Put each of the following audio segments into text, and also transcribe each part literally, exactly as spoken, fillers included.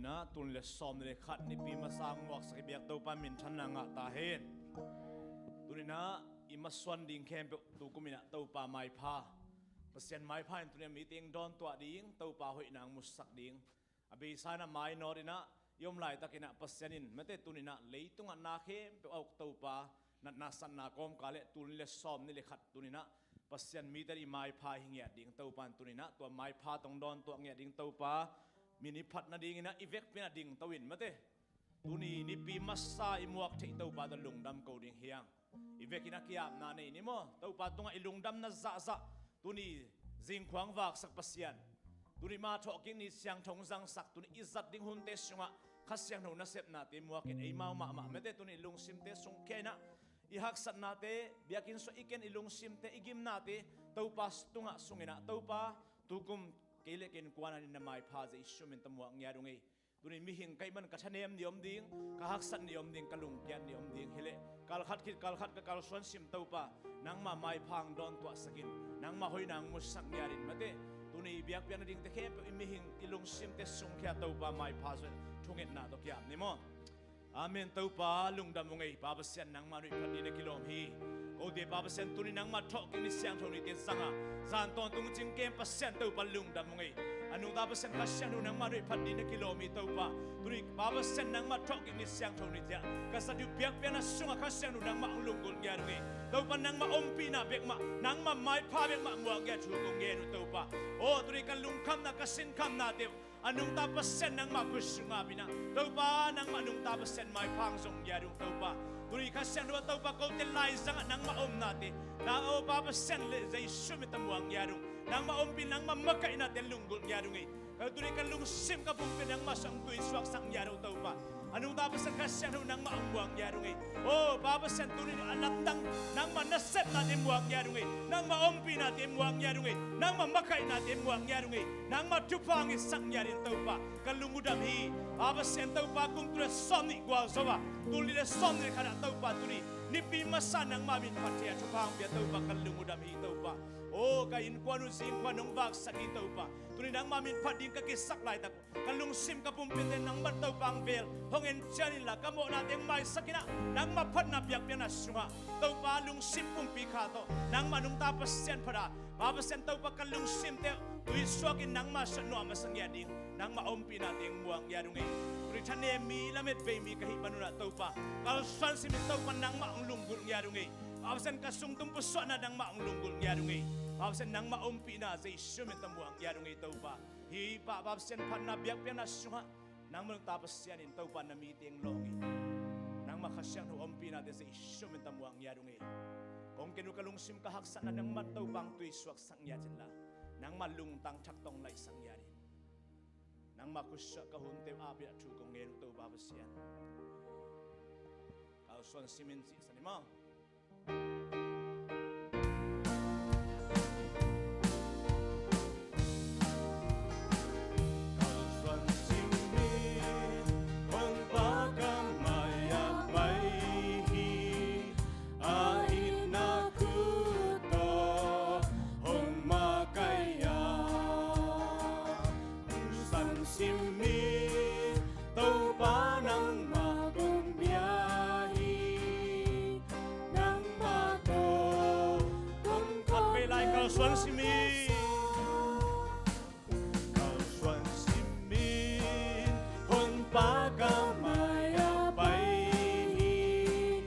Na, tul nih le sawm nih le khat Nipi masa muaksak i biak Topa minthanna ngah ta hen. Tuni-in ah i masuan ding khempeuh tukum in ah Topa maipha, Pasian maipha in tuni-in ah mite hong dawntuah ding, Topa hoihna hong musak ding. A beisa in ah mainawt in ah i om laitakin ah Pasian in mate tuni-in ah leitungah na khempeuh a uk Topa, natna satna kawmkal le tul nih le sawm nih le khat tuni-in ah Pasian mite i maipha hi ngiat ding Topa in tuni-in ah tua maipha tawh hong dawntuah ngiat ding Topa min i phat nadingin ah i vekpi in ah dingto in mate. Tuni Nipi masa i muak theih Topa tawh lungdam ko ding hi hang. I vekin a ki-apna nei ni maw? Topa tungah i lungdamna zahzah tuni zingkhuang vaksak Pasian, tuni mah thawhkik ni siangtho hong zangsak, tuni i zat ding hunte sungah Kha Siangtho nasepnate muakin eimau mahmah mate tuni lungsimte sungkhia in ah i haksatnate biakinn sungah i ken, i lungsimte, i gimnate Topa tungah sung in ah Topa tukum kei le kei innkuan in na maipha Jesu min tawh muak ngiat ung ei. Tuni mihing ka hih man ka thanem ni om ding, ka haksat ni om ding, ka lungkiat ni om ding hi leh, kalkhat khit kalkhat ka kalsuan sim Topa, nangmah maipha hong dawntuahsak in, nangmah hoihna hong musak ngiat in mate. Tuni i biakpiak nadingte khempeuh i mihing i lungsimte sungkhia Topa maipha zaw in thungetna tawh ki-ap ni maw? Amen. Topa lungdam ung ei. Pa Pasian, nangmah nuih phat ding na kilawm hi. Kote Pa Pasian, tuni nangmah thawhkik ni siangtho nite zanga zan tawntung cingkem Pasian Topa lungdam ung ei. A nungta Pasian Kha Siangtho nangmah nuih phat ding na kilawm hi Topa. Tuni Pa Pasian, nangmah thawhkik ni siangtho nite ah ka zat uh biakpiakna sungah Kha Siangtho nangmah hong lunggulh ngiat ung ei. Topa nangmah ompihna bek mah, nangmah maipha bek mah muak ngiat thu kong ngen uh Topa. Aw tuni ka lungkhamna ka sinkhamnate uh a nungta Pasian nangmah kut sungah ap in ah Topa nangmah nungta Pasian maipha hong zong ngiat ung Topa. Tuni Kha Siangtho Topa kote laizangah nangmah omnate na aw Pa Pasian le Jesu min tawh muak ngiat ung. Nangmah ompih nangmah makaihnate lunggulh ngiat ung ei. Ka tuni ka lungsim ka pumpi nangmah sung tui suaksak ngiat ung Topa. A nungta Pasian Kha Siangtho nangmah hong muak ngiat ung ei. Aw Pa Pasian tuni a lamdang nangmah nasepnate muak ngiat ung ei. Nangmah ompihnate muak ngiat ung ei. Nangmah makaihnate muak ngiat ung ei. Nangmah thupha hong itsak ngiat in Topa ka lung uh dam hi. Pa Pasian Topa kum tul le sawm nih gualzo a tul nih le sawm nih le khat ah Topa tuni Nipi masa nangmah min phat thei a thupha hong pia Topa ka lung uh dam hi Topa. Aw ka innkuan uh zingkhuan hong vaksak hi Topa. Tuni nangmah min phat ding ka kisak laitak uh ka lungsim ka pumpite nangmah Topa hong vel hong en cian inla ka mawhnate hong maisak in ah nangmah phatna biakpiakna sungah Topa lungsim pumpi kha tawh nangmah nungta Pasian phat a Pa Pasian Topa ka lungsimte tui suakin nangmah sung nuam a sa ngiat ding nangmah ompihnate hong muak ngiat ung ei. Tuni thanem mi lamet bei mi ka hih man un ah Topa kalsuan simin Topa nangmah hong lunggulh ngiat ung ei. Pa Pasian ka sungtum pusuahna nangmah hong lunggulh ngiat ung ei. Pa Pasian nangmah ompihna Jesu min tawh muak ngiat ung ei Topa. Hih Pa Pasian phatna biakpiakna sungah nangmah nungta Pasian in Topa na mite hong lawng in nangmah Kha Siangtho ompihnate Jesu min tawh muak ngiat ung ei. Kong ken uh ka lungsim ka haksatna nangmah Topa hong tui suaksak ngiat inla nangmah lungtang thak tawh hong laihsak ngiat in nangmah kut sungah ka hunte uh ap in ah thu kong ngen uh Topa Pasian. Kalsuan simin cihsa ni maw? Topa nangmah kong bia hi, nangmah tawh kong khat vei lai kalsuan simin, kalsuan simin Honpa ka mai-ah pai hi,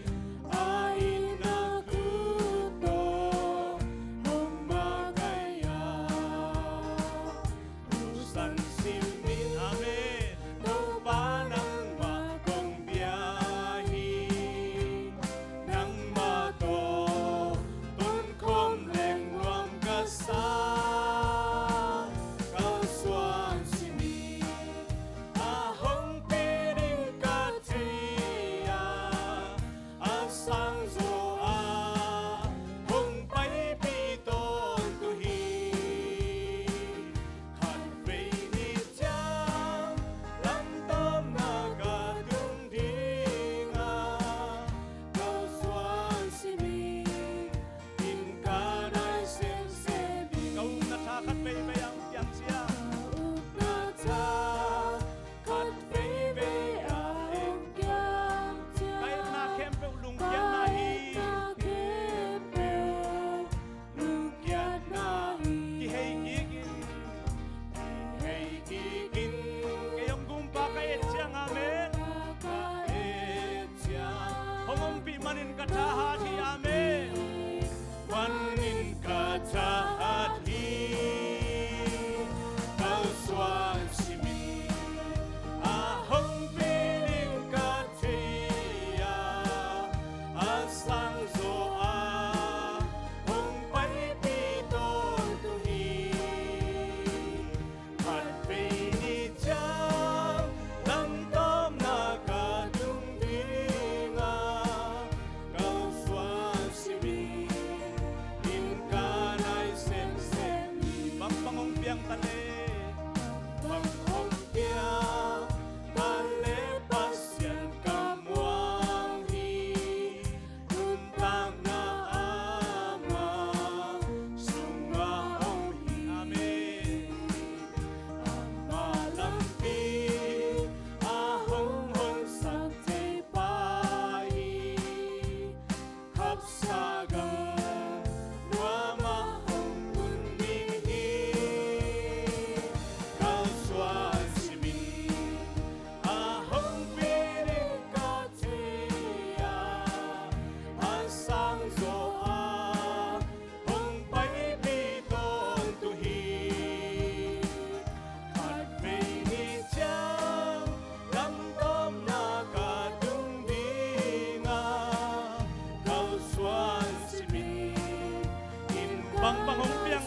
a itna khut tawh hong makaih a. Amen. Topa nangmah kong bia hi, nangmah tawh tonkhawm leng nuam ka sa.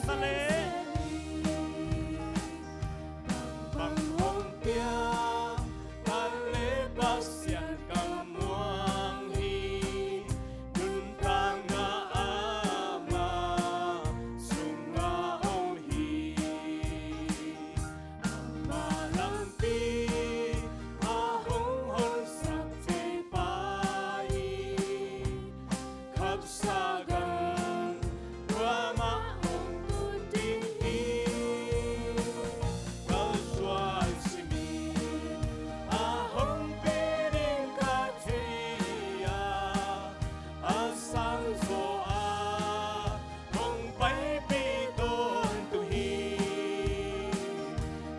ta leh, bang hong piang ta leh Pasian ka muang hi. Nuntakna ama sungah om hi. Ama lampi a hong honsak thei pa hi. Khapsa gam kuamah hong tun ding hi. Kalsuan simin a hong pi ding ka thei a, a sang zaw a hong paipih tawntung hi.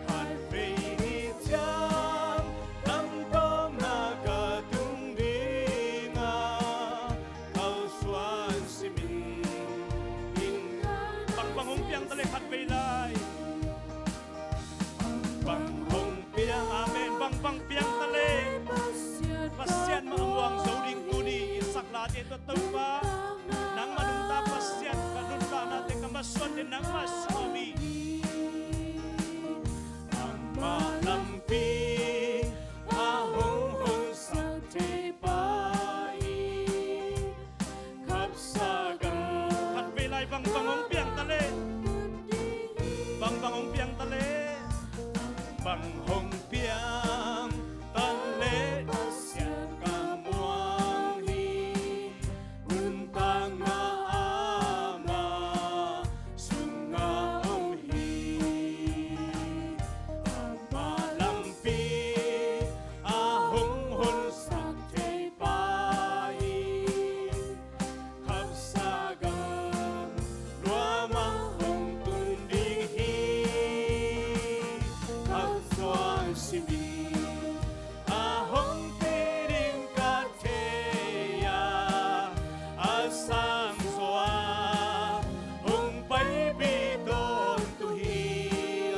Khatvei ni ciang lamtawmna ka tung ding a, kalsuan simin. Bang bang hong piang ta leh khatvei lai. Bang bang hong piang, amen. Bang bang piang ta leh Pasian mah a muang zo ding tuni i saklate tawh, Topa, nangmah nungta Pasian, ka nuntaknate, ka masuante nangmah sungah om hi. Ama lampi a hong honsak thei pa hi. Khapsa gam. Khatvei lai bang bang hong piang ta leh. Bang bang hong piang ta leh. Bang hong piang ta leh Pasian ka muang hi. Nuntakna ama sungah om hi. Ama lampi a hong honsak thei pa hi. Khapsa gam kuamah hong tun ding hi. Kalsuan simin a hong pi ding ka thei a, a sang zaw a hong paipih tawntung hi.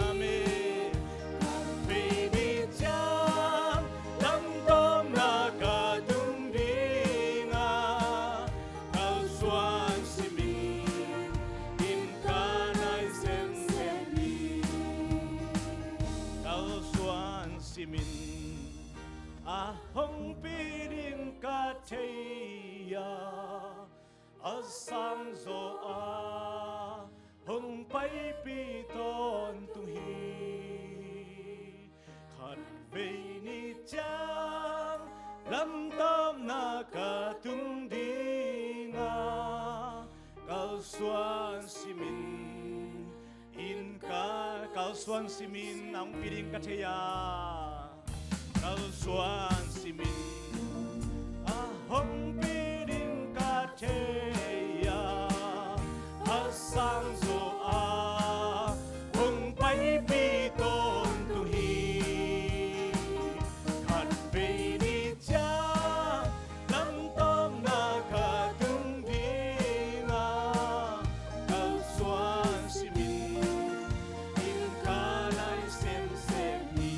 Amen. Khatvei ni ciang lamtawmna ka tung ding a, kalsuan simin, inn ka nai semsem hi. Kalsuan simin a hong pi ding ka thei a, a sang zaw a hong paipih tawntung hi. Khatvei ni ciang lamtawmna ka tung ding a, kalsuan simin, inn ka, kalsuan simin a hong pi ding ka thei a, kalsuan simin a hong pi ding ka thei a, a sang zaw a hong paipih tawntung hi. Khatvei ni ciang lamtawmna ka tung ding a, kalsuan simin, inn ka nai semsem hi.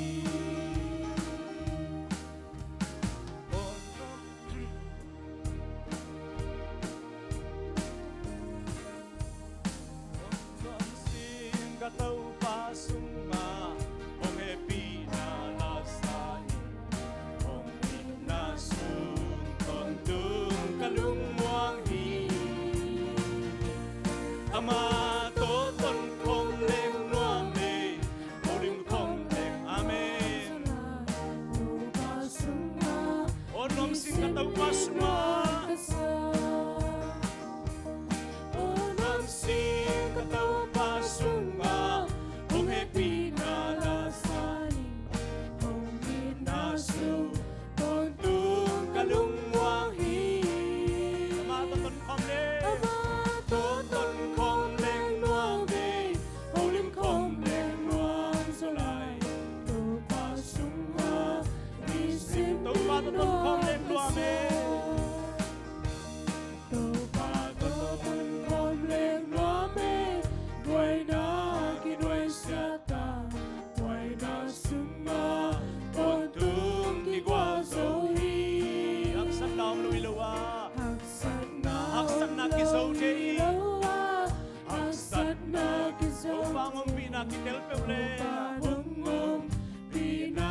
Topa hong ompihna kitel peuh le. Topa hong ompihna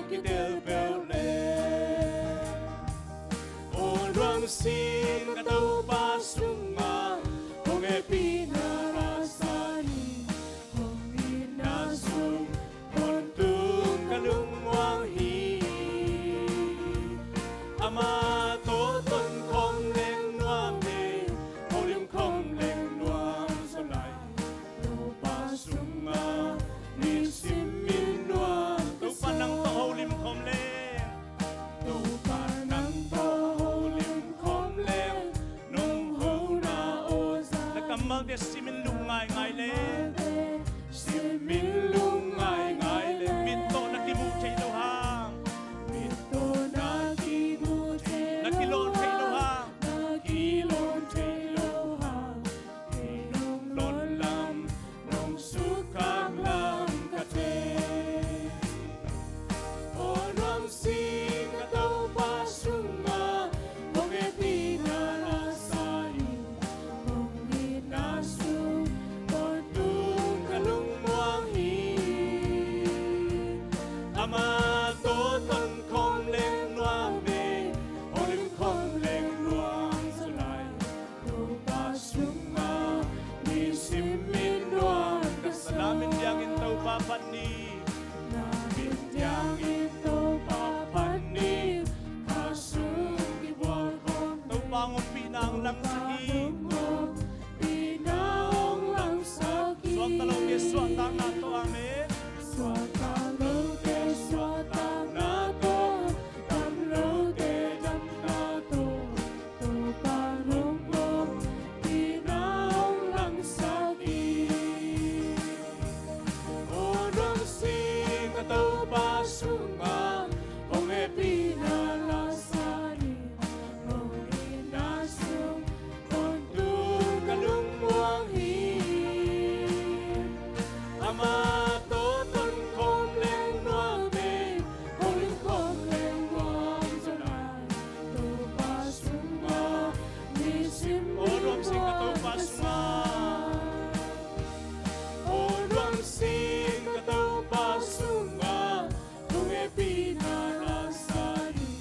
kitel peuh le. Aw nuam sin ka Topa sungah hong hehpihna la sa ni. Hong itna sung tawntung ka lungmuang hi. Amah tawh tonkhawm leng nuam hi. Holim khawm leng nuam zaw lai. Topa sungah nisim in nuam ka sa. Topa nang tawh holim khawm leng. Topa nang tawh holim khawm leng. Nong hona aw za. Na kammalte simin lungngaingai leng. Simin lungngaingai leng. Mit tawh na kimuh theih loh hang. Mit tawh na kimuh theih loh hang. Na kilawn theih loh hang. Na kilawn theih loh hang. Kei nong lawn lam nong sukkhak lam ka thei. Aw nuam sin ka Topa sungah hong hehpihna la sa ni. Hong itna sung tawntung ka lungmuang hi. Amah tawh tonkhawm leng nuam hi. Holim khawm leng nuam zaw lai. Topa sungah nisim in nuam ka sa. Na min diangin Topa phat ni. Na min diangin Topa phat ni. Kha sung kibual khawm. Topa hong ompihna hong langsak hi. Topa hong ompihna hong langsak hi. Suakta lote suahtakna tawh, amen. Suakta lote suahtakna tawh, dam lote damna tawh. Topa hong ompihna hong langsak hi. Aw nuam sin ka Topa sungah hong hehpihna la sa ni. Hong itna sung tawntung ka lungmuang hi. Amah tawh tonkhawm leng nuam hi. Holim khawm leng nuam zaw lai. Topa sungah nisim in nuam ka sa. Aw nuam sin ka Topa sungah. Aw nuam sin ka Topa sungah hong hehpihna la sa ni.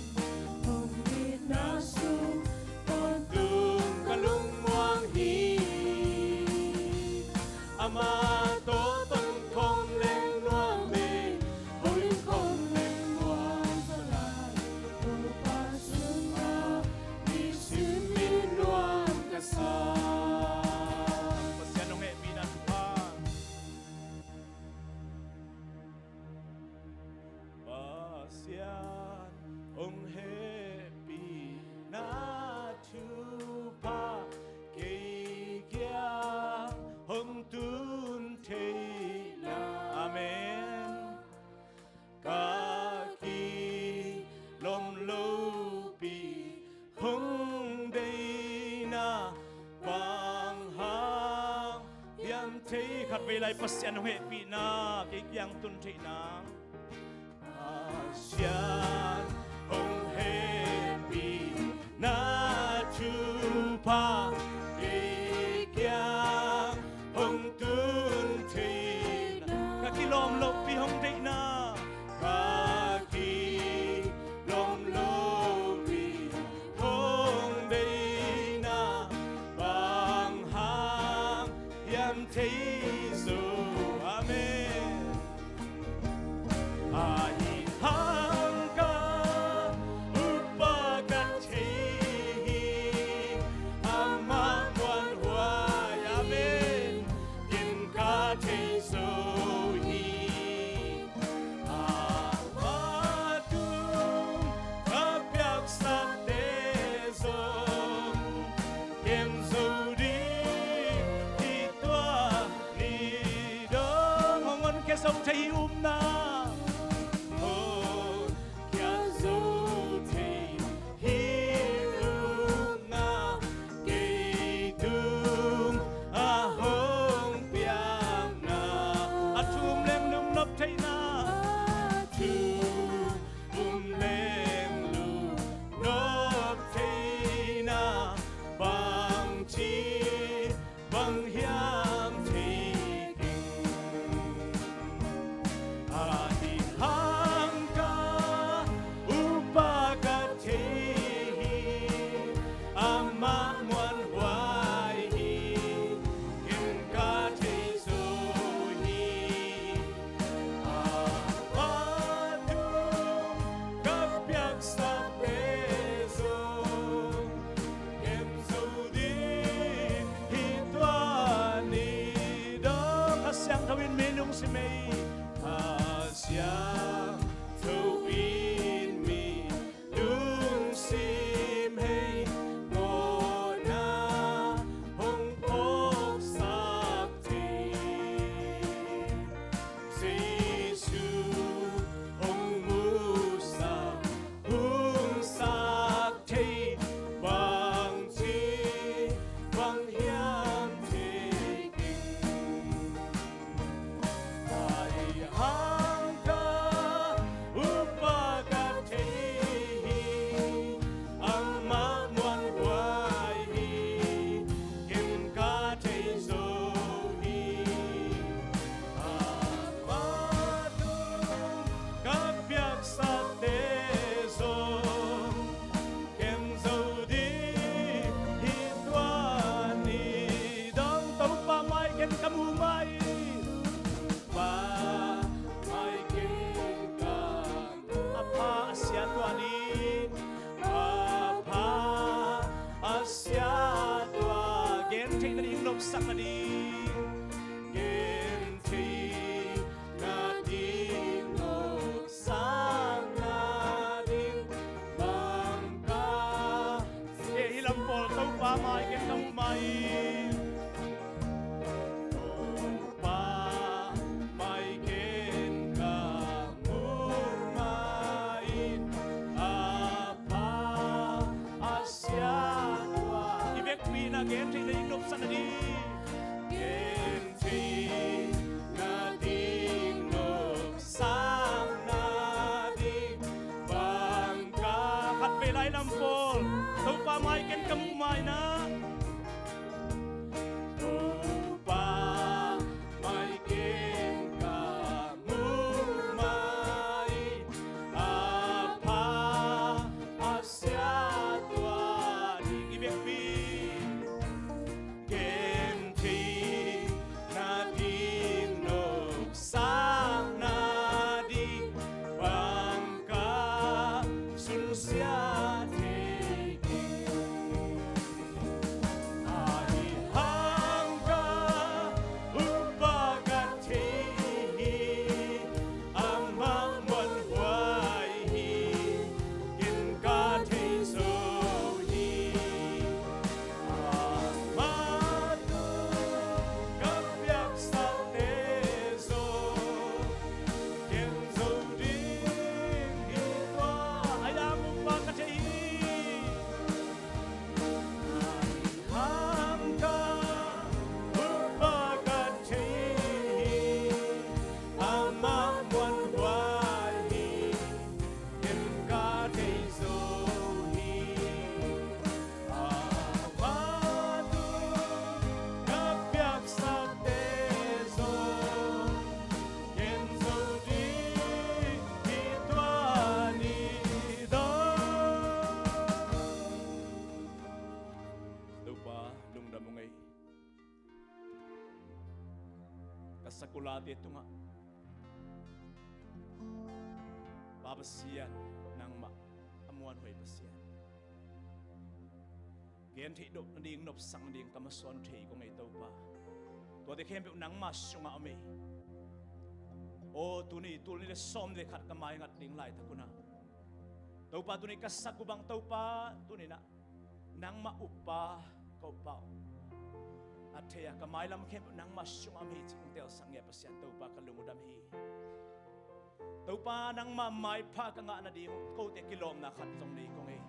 Hong itna sung tawntung ka lungmuang hi. Amah tawh tonkhawm leng nuam hi. Holim khawm leng nuam zaw lai. Topa sungah nisim in nuam ka sa. Pasian hong hehpihna thupha. Pasian hong hehpihna thupha kei kiang hong tun theihna. Amen. Ka kilawm lopi hong deihna bang hang hiam thei. Khatvei lai Pasian hong hehpihna kei kiang tun theihna. Pasian hong hehpihna thupha kei kiang hong tun theihna. Ka kilawm lopi hong deihna. Ka kilawm lopi hong deihna bang hang hiam thei zo. Amen. Ahi hang ka upa ka thei hi. Amah muanhuai, amen, in ka thei zo hi. Amah tung ka piaksakte zong kem zo ding hi. Tua ni dong hong honkhia zo thei hi. Upna hong khia zo thei hi. Upna kei tungah hong piakna, a thu um leng lungnop theihna, a thu um leng lungnop theihna, bangci bang hiam thei Ka sakulate tungah, Pa Pasian, nangmah a muanhuai Pasian, gen theih deuh nading, nopsak nading ka masuan thei kong ei Topa. Tuate khempeuh nangma sungah om hi. Aw, tuni, tul nih le sawm le khat ka maingat ding laitak hunah, Topa, tuni ka sak uh bang Topa, tuni nah nangmah uppa ka uppa uh a thei a, ka mailam khempeuh nangmah sungah om hi cih hong telsak ngei a Pasian, Topa, ka lung uh dam hi. Topa, nangmah maipha ka ngah nading kote kilawmna khat zong nei kong ei.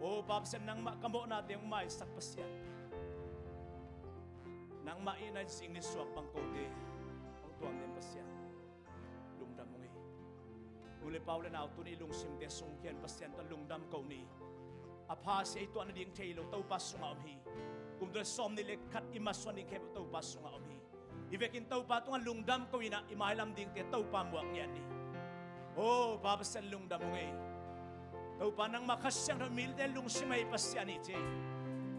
Aw Pa Pasian, nangmah ka mawhnate hong maisak Pasian, nangmah i na zing ni suak bang kote hong tuam den Pasian, lungdam ung ei. Nu le pa, u le nau, tuni lungsimte sung khian Pasian tawh lungdam ko ni. A pha sia i tuah nading thei lo, Topa sungah om hi. Kum tul nih le sawm nih le khat i masuan ding khempeuh Topa sungah om hi. I vekin Topa tungah lungdam ko inah i mailam dingte Topa muak ngiat ni. Aw Pa Pasian, lungdam ung ei. Topa, nangmah Kha Siangtho milte lungsim ahi Pasian hi ci.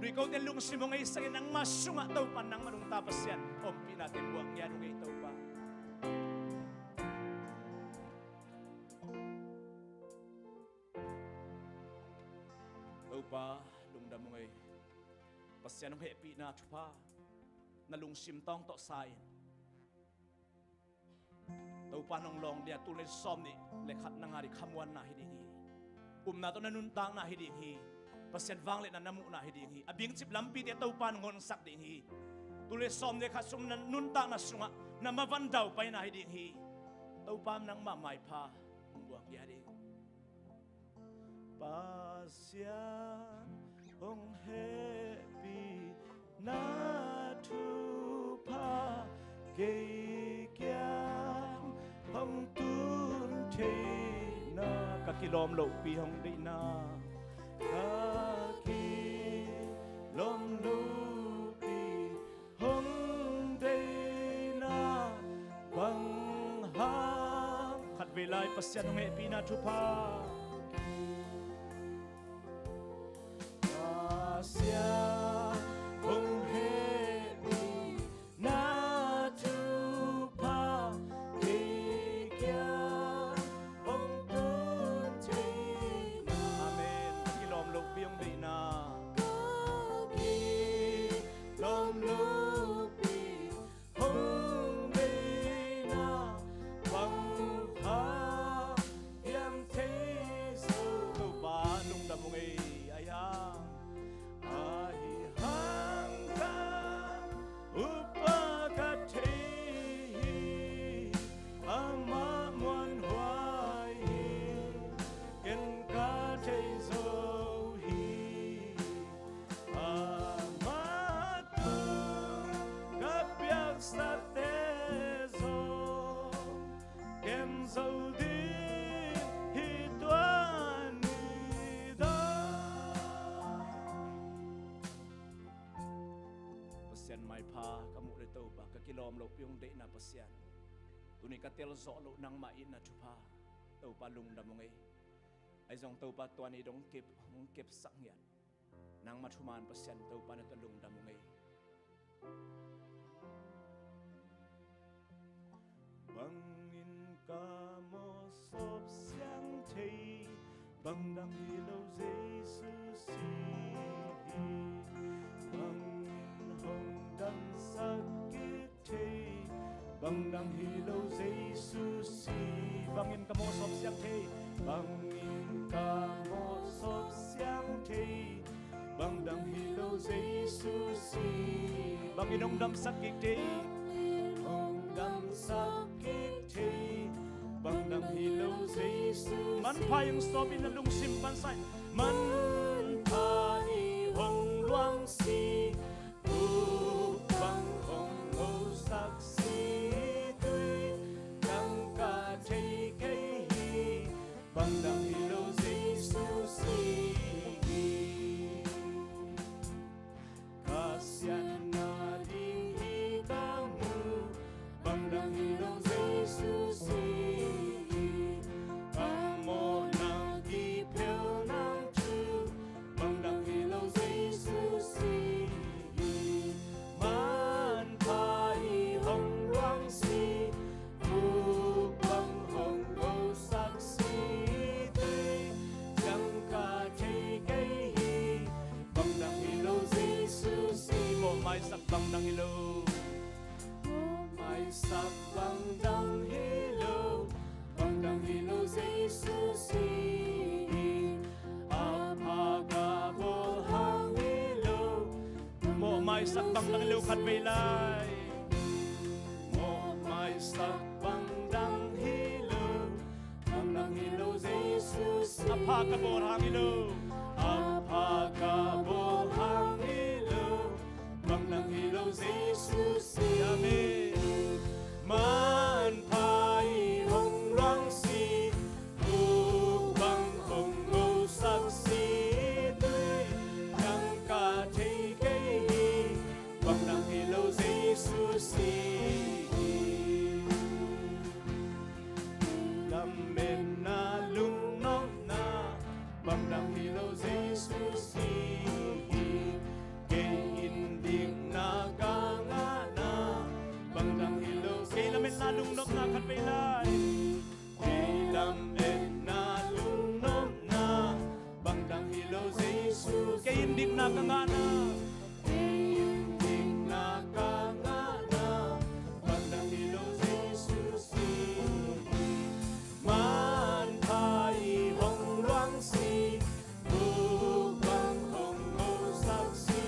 Tuni kote lungsim hong eisak in, nangmah sungah Topa, nangmah nungta Pasian, ompihnate muak ngiat ung ei Topa. Topa, lungdam ung ei. Pasian hong hehpihna thupha na lungsim tawng tawh sa in, Topa, nong lawng dia tul nih sawm nih le khat na ngah ding khamuanna hi ding hi. Upna tawh na nuntakna hi ding hi. Pasian, vangliatna na muhna hi ding hi. A bingcip lampite Topa nong honsak ding hi. Tul nih sawm le khat sung na nuntakna sungah na mavan daupaina hi ding hi. Topa, nangmah maipha hong buak ngiat ding. Pasian hong hehpihna thupha kei kiang hong tun theihna, ka kilawm lohpi hong deihna, ka kilawm lohpi hong deihna bang hang. Khatvei lai Pasian hong hehpihna thupha. Pasian hong hehpihna thupha kei kiang hong tun theihna. Amen. Kilawm lohpi hong deihna. Ka kilawm lohpi hong deihna bang hang hiam thei zo. Topa lungdam ung ei. Ahi hang, ahi hang ka uppa ka thei hi. Amah muanhuai hi, ken ka thei zo hi. Amah tung ka piaksate zong kem zo ding hi tua ni dong. Pasian maipha ka muh le Topa, ka kilawm lohpi hong deihna Pasian, tuni ka telzawh loh nangmah itna thupha, Topa lungdam ung ei. Ahi zong Topa, tua ni dong kep, hong kepsak ngiat nangmah thuman Pasian, Topa na tawh lungdam ung ei. Bangin ka mawhsawp siang thei, bang dang hi lo Jesu si hi. Bangin hong damsak kik thei, bang dang hi lo Jesu si. Bangin ka mawhsawp siang thei, bangin ka mawhsawp siang thei, bang dang hi lo Jesu si. Bangin hong damsak kik thei, hong damsak kik thei, bang dang hi lo Jesu si. Manpha i hong sawpin na lungsim pansai, manpha i hong luangsi, bang hong ngosak si, tui dang ka thei kei hi, bang dang hi lo Jesu si hi. Ka siatna ding hi ka mu, bang dang hi lo Jesu si hi. Ka mawhna kiphel nang thu, Sak bang dang hi lo, bang dang hi lo Jesu si hi. A pha ka bawl hang hi lo, mawhmaisak bang dang hi lo khat vei lai. Mawhmaisak bang dang hi lo, bang dang hi lo Jesu si. A pha ka bawl hang hi lo. A pha ka bawl hang hi lo, bang dang hi lo Jesu si. Amen. Manpha i hong luang si, buk bang hong ngosak si, tui dang ka thei kei hi, bang dang hi lo Jesu si. Lametna lungnopna, bang dang hi lo Jesu si hi. Kei in dikna ka ngahna, bang dang hi lo. Kei lametna lungnopna khat vei lai. Kei lametna lungnopna, bang dang hi lo Jesu. Kei in dikna ka ngahna. Kei in dikna ka ngahna, bang dang hi lo Jesu si. Manpha i hong luang si, buk bang hong ngosak si,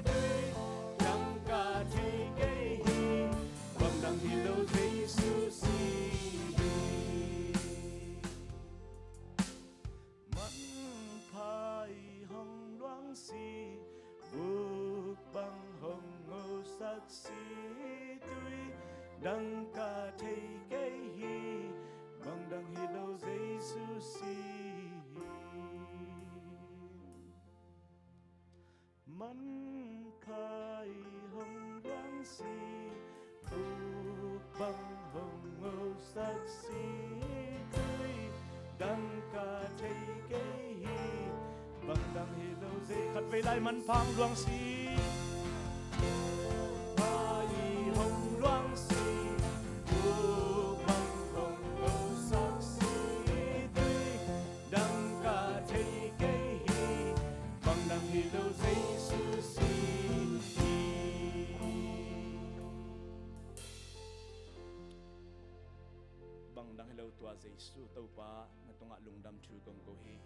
tui dang ka thei kei hi, bang dang hi lo Jesu si. Manpha i hong luang si, buk bang hong ngosak si, tui dang ka thei kei hi, bang dang hi lo Jesu si. Manpha i hong luang si, buk bang hong ngosak si, tui dang ka thei kei hi, bang dang hi lo Jesu. Khat vei lai. Manpha hong luang si. Manpha i hong luang si, buk bang hong ngosak si, tui dang ka thei kei hi, bang dang hi lo Jesu si hi. Bang dang hi lo tua Jesu, Topa na tungah lungdam thu kong ko hi.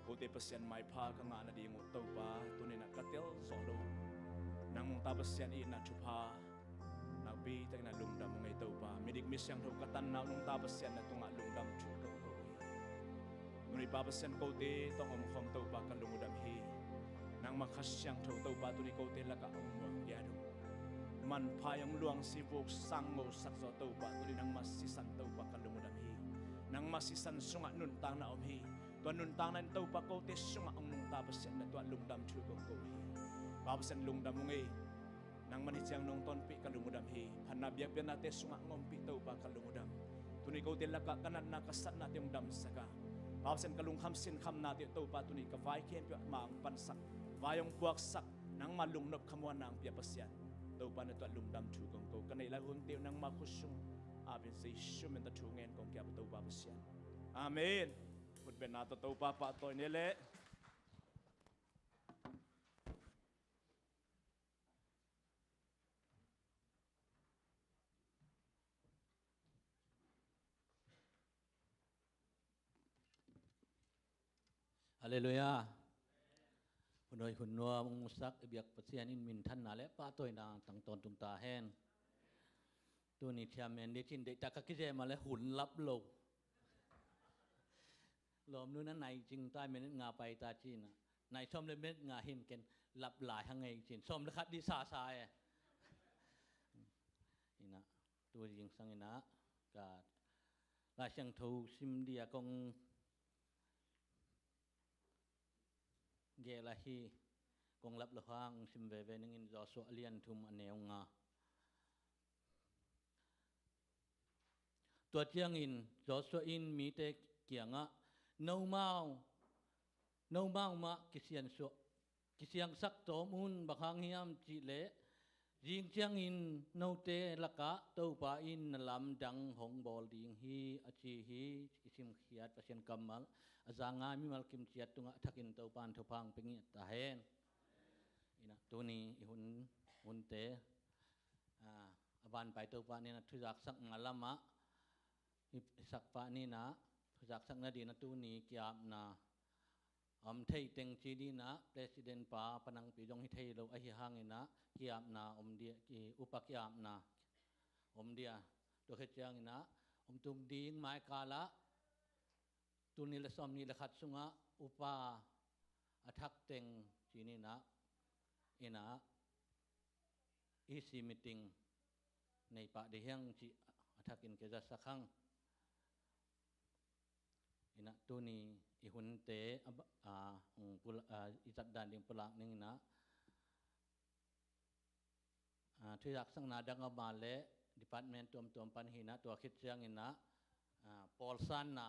Kote Pasian, maipha ka ngah nading uh Topa, tuni-in ah ka tel zawh loh nang nungta Pasian i itna thupha nakpi takin ah lungdam ung ei Topa. Midik misiangtho ka tanna uh nungta Pasian na tungah lungdam thu kong ko hi. Tuni Pa Pasian, kote tawh hong omkhawm Topa ka lung uh dam hi. Nangmah Kha Siangtho Topa tuni kote lakah hong muang piat uh. Manpha i hong luang si, vuk bang ngosak zaw Topa tuni nangmah sisan Topa ka lung uh dam hi. Nangmah sisan sungah nuntakna om hi. Tua nuntakna in Topa kote sungah hong nungta Pasian na tungah lungdam thu kong ko hi. Pa Pasian, lungdam ung ei. Nangmah in hih ciang nong tonpih ka lung uh dam hi. Phatna biakpiaknate sungah hong ompih Topa ka lung uh dam. Tuni kote lakah ka natna ka satnate hong damsak a, Pa Pasian, ka lungkham sinkhamnate Topa tuni ka vai khempeuh ah mah hong pansak, vai hong puaksak, nangmah lungnop khamuanna hong pia Pasian, Topa na tungah lungdam thu kong ko. Ka neih lai hunte uh nangmah khut sung apin Jesu min tawh thu ngen kong ki-ap uh Topa Pasian. Amen. Khut bengna tawh Topa pahtawi ni leh. Halleluiah. Hun hoih hun nuam hong musak i biak Pasian in minthanna le pahtawina tang tawntung ta hen. Tuni thiam men dih cin deihtak ka kizem a le hun lap lo. Lawmnu na nai cing ta, minit nga pai ta cin a, nai sawm le minit nga hin ken lap lai hang ei cin, sawm le khat dih sasa e. Ina, tu zingsang ina ka Lai Siangtho sim dia kong gel ahi, kong lap lo hang sim veve ning in Joshua a lian thum a neu nga. Tua ciangin Joshua in mite kiangah, "Nomau, nomau mah kisiansuah, kisiangsak tawm un, bang hang hiam cih leh zing ciangin note lakah Topa in na lamdang hong bawl ding hi," a ci hi. Kisimkhiat Pasian kammal a za ngai mimal kimciat tungah a thakin Topa in thupha hong pia ngiat ta hen. Ina, tuni i hun, hunte, a, a Vanpai Topa in ah thuzaksakna lamah i, i sakpa in ah thuzaksakna dingin ah tuni ki-apna om thei teng ci dingin ah president pa panangpi zong hi thei lo ahi hangin ah ki-apna om dia, ki, upa ki-apna om dia. Tua khit ciangin ah hong tung ding mai kal ah tul nih le sawm nih le khat sungah upa a thak teng ci dingin ah, in ah E C meeting nei pah ding hi hang cih a thakin kizasak hang. In ah tuni i hunte a ba-, a, um, pul-, a, i zatdan ding pulak ning in ah, a, thuzaksakna dang a om leh department tuamtuam pan hi in ah, tua khit ciangin ah, a, pawlsanna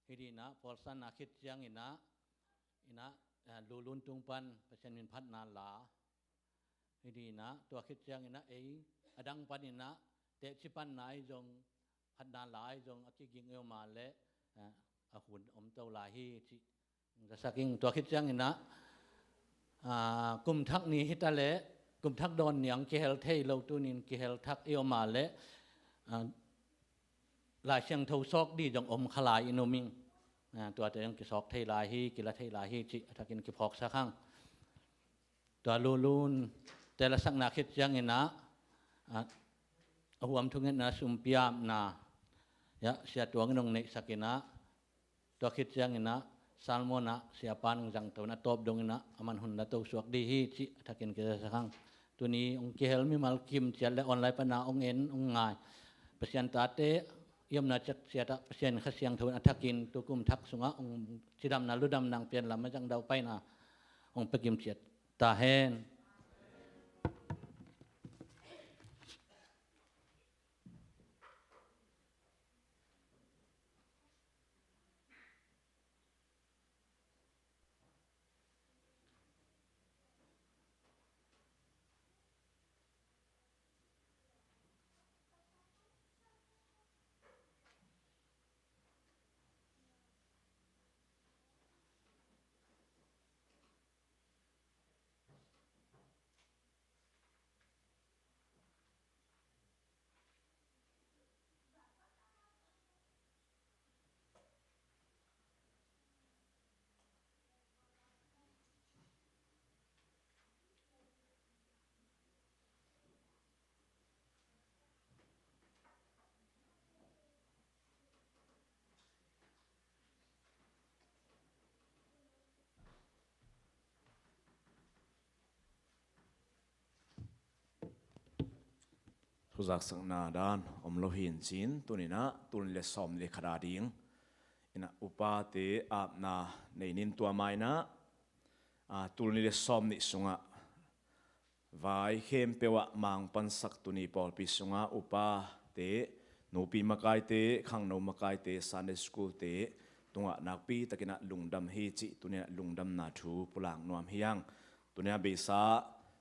hi dingin ah, pawlsanna khit ciangin ah, in ah, a, Lulun tung pan Pasian min phatna la hi dingin ah, tua khit ciangin ah ei a dang panin ah teci panna ahi zong, phatna la ahi zong a kiging i om leh, a, a hun om to lai hi cih zasak ing. Tua khit ciangin ah, a, kum thak ni hi ta leh kum thak dawn ni-a kihel thei lo, tuni-in kihel thak i om leh, a, Lai Siangtho sawk ding zong om kha lai in um ing. A, tuate zong kisawk thei lai hi, kila thei lai hi cih a thakin kiphawksak hang. Tua Lulun te lasakna khit ciangin ah, a, a huam thungetna sum pia-apna, ya, Sia Tuang in hong neihsak in ah, tua khit ciangin ah Salmon ah Siapa in hong zangto in ah, tawp dongin ah aman hun la to suak ding hi cih a thakin kizasak hang. Tuni hong kihel mimal kim ciat le online pana hong en hong ngai Pasian tate i omna ciat ciat ah Pasian Kha Siangtho in a thakin tu kum thak sungah hong cidamna ludamna hong pian lam a zang daupaina hong pia kim ciat ta hen. Thuzaksakna dan om lo hi in cin, tuni-in ah tul nih le sawm nih le khat a ding in ah upate apna nei ning. Tua ma-in ah, a, tul nih le sawm nih sungah vai khempeuh ah mangpansak tuni pawlpi sungah upate, nupi makaite, khangno makaite, Sunday school-te tungah nakpi takin ah lungdam hi cih tuni-in ah lungdamna thu pulak nuam hi hang. Tuni-in ah beisa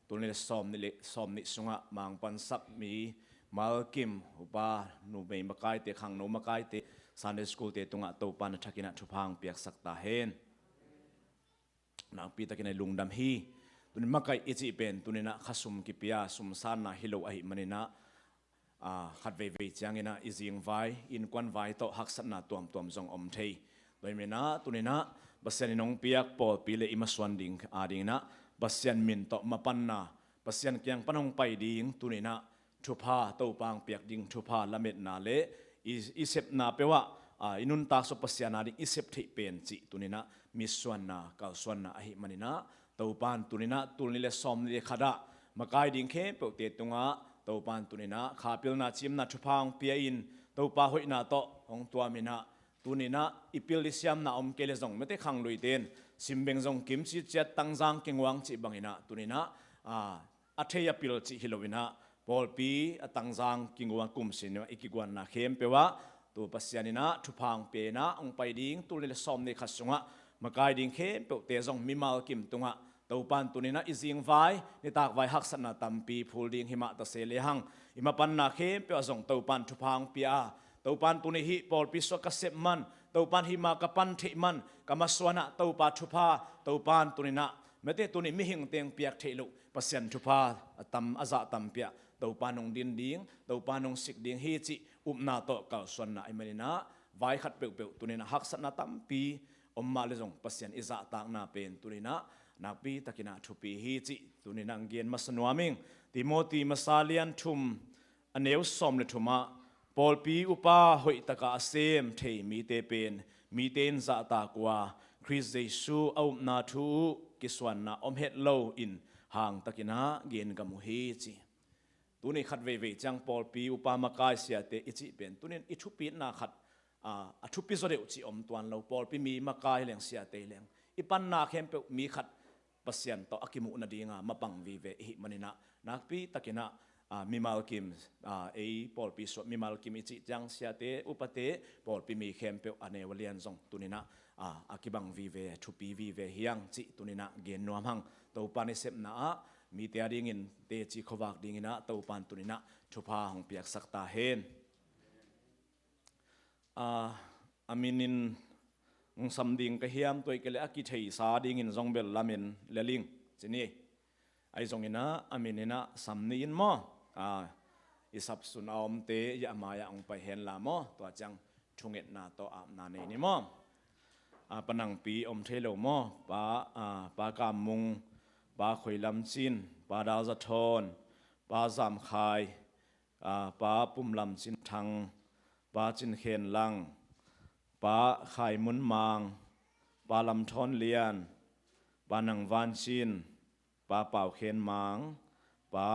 tul nih le sawm nih le sawm nih sungah mangpansak mimal kim upa, numei makaite, khangno makaite, Sunday school-te tungah Topa'n a thakin ah thupha hong piaksak ta hen. Nakpi takin ah i lungdam hi. Tuni-in makaih i cih pen tuni-in ah khasum kipia sum sanna hi lo ahih manin ah, a, khat veivei ciangin ah i zingvai, innkuan vai tawh haksatna tuamtuam zong om thei. Tua ahih manin ah tuni-in ah Pasian in hong piak pawlpi le i masuan ding a dingin ah Pasian min tawh mapanna, Pasian kiang pan hong pai ding tuni-in ah thupha, Topa hong piak ding thupha lametna le i, i sepna peuh ah, a, i nuntak sung Pasian a ding i sep theih pen cih tuni-in ah mitsuanna, kalsuanna ahih manin ah, Topa'n tuni-in ah tul nih le sawm nih le khat ah makai ding khempeuhte tungah Topa'n tuni-in ah kha pilna, ciimna thupha hong pia in, Topa hoihna tawh hong tuam in ah, tuni-in ah i pil i siamna om kei leh zong, mite khangluite in simbeng zong kimci ciat, tangzang kinguang cih bangin ah tuni-in ah, a, a thei a pil cih hi lo-in ah, pawlpi a tangzang kinguang kumsitna i kiguanna khempeuh ah, tu Pasian in ah thupha hong pia in ah hong pai ding tul nih le sawm nih khat sungah makai ding khempeuhte zong mimal kim tungah Topa'n tuni-in ah i zingvai, nitak vai haksatna tampi phul ding hi mah ta se lehang, i mapanna khempeuh ah zong Topa'n thupha hong pia a, Topa'n tuni hih pawlpi sungah ka sep man, Topa'n hih ma ka pan theih man, ka masuan ah Topa thupha, Topa'n tuni-in ah Mate, tuni mihing teng piak theih loh Pasian thupha a tam, a zah tampi ah Topa nong din ding, Topa nong sik ding hi cih upna tawh kalsuanna ahih manin ah, vai khat peuhpeuh tuni-in ah haksatna tampi om mah leh zong Pasian i zahtakna pen tuni-in ah nakpi takin ah thupi hi cih tuni-in ah gen masa nuam ing. Timoti masa lian thum, a neu sawm le thum ah, pawlpi upa hoih takin a sem thei mite pen mite in zahtak uh a, Khrist Jesuh a upna thu uh kisuanna om het lo in hang takin ah genkham uh hi ci. Tuni khat veivei ciang pawlpi upa makai siate i cih pen tuni-in i thupitna khat, aa, a thupi zaw deuh cih om tuan lo. Pawlpi mi makai leng siate leng i panna khempeuh mi khat Pasian tawh a kimuh nadinga mapang vive i hih manin ah nakpi takin ah, aa, mimal kim, aa, ei pawlpi suah mimal kim i cih ciang siate, upate, pawlpi mi khempeuh a neu a lian zong tuni-in ah, aa, a kibang vive, thupi vive hi hang cih tuni-in ah gen nuam hang. Topa nasepna ah mite a dingin teci khuavak dingin ah Topa in tuni-in ah thupha hong piaksak ta hen. Aa, a minin hong sam ding ka hiam, tua ahih kei leh a kitheisa dingin zong bel lamen lel ing ci ni. Ahi zongin ah a minin ah sam ni in maw? Aa, i sapsun a omte i a mai-ah hong pai hen la maw? Tua ciang thungetna tawh apna nei ni maw? Aa, Pa Nangpi om thei lo maw? Pa, aa, Pa Kam Mung, Pa Khoi Lam Cin, Pa Dal Za Thawn, Pa Zam Khai, aa, Pa Pum Lam Cin Thang, Pa Cin Khen Lang, Pa Khai Mun Mang, Pa Lam Thawn Lian, Pa Nang Van Cin, Pa Pau Khen Mang, Pa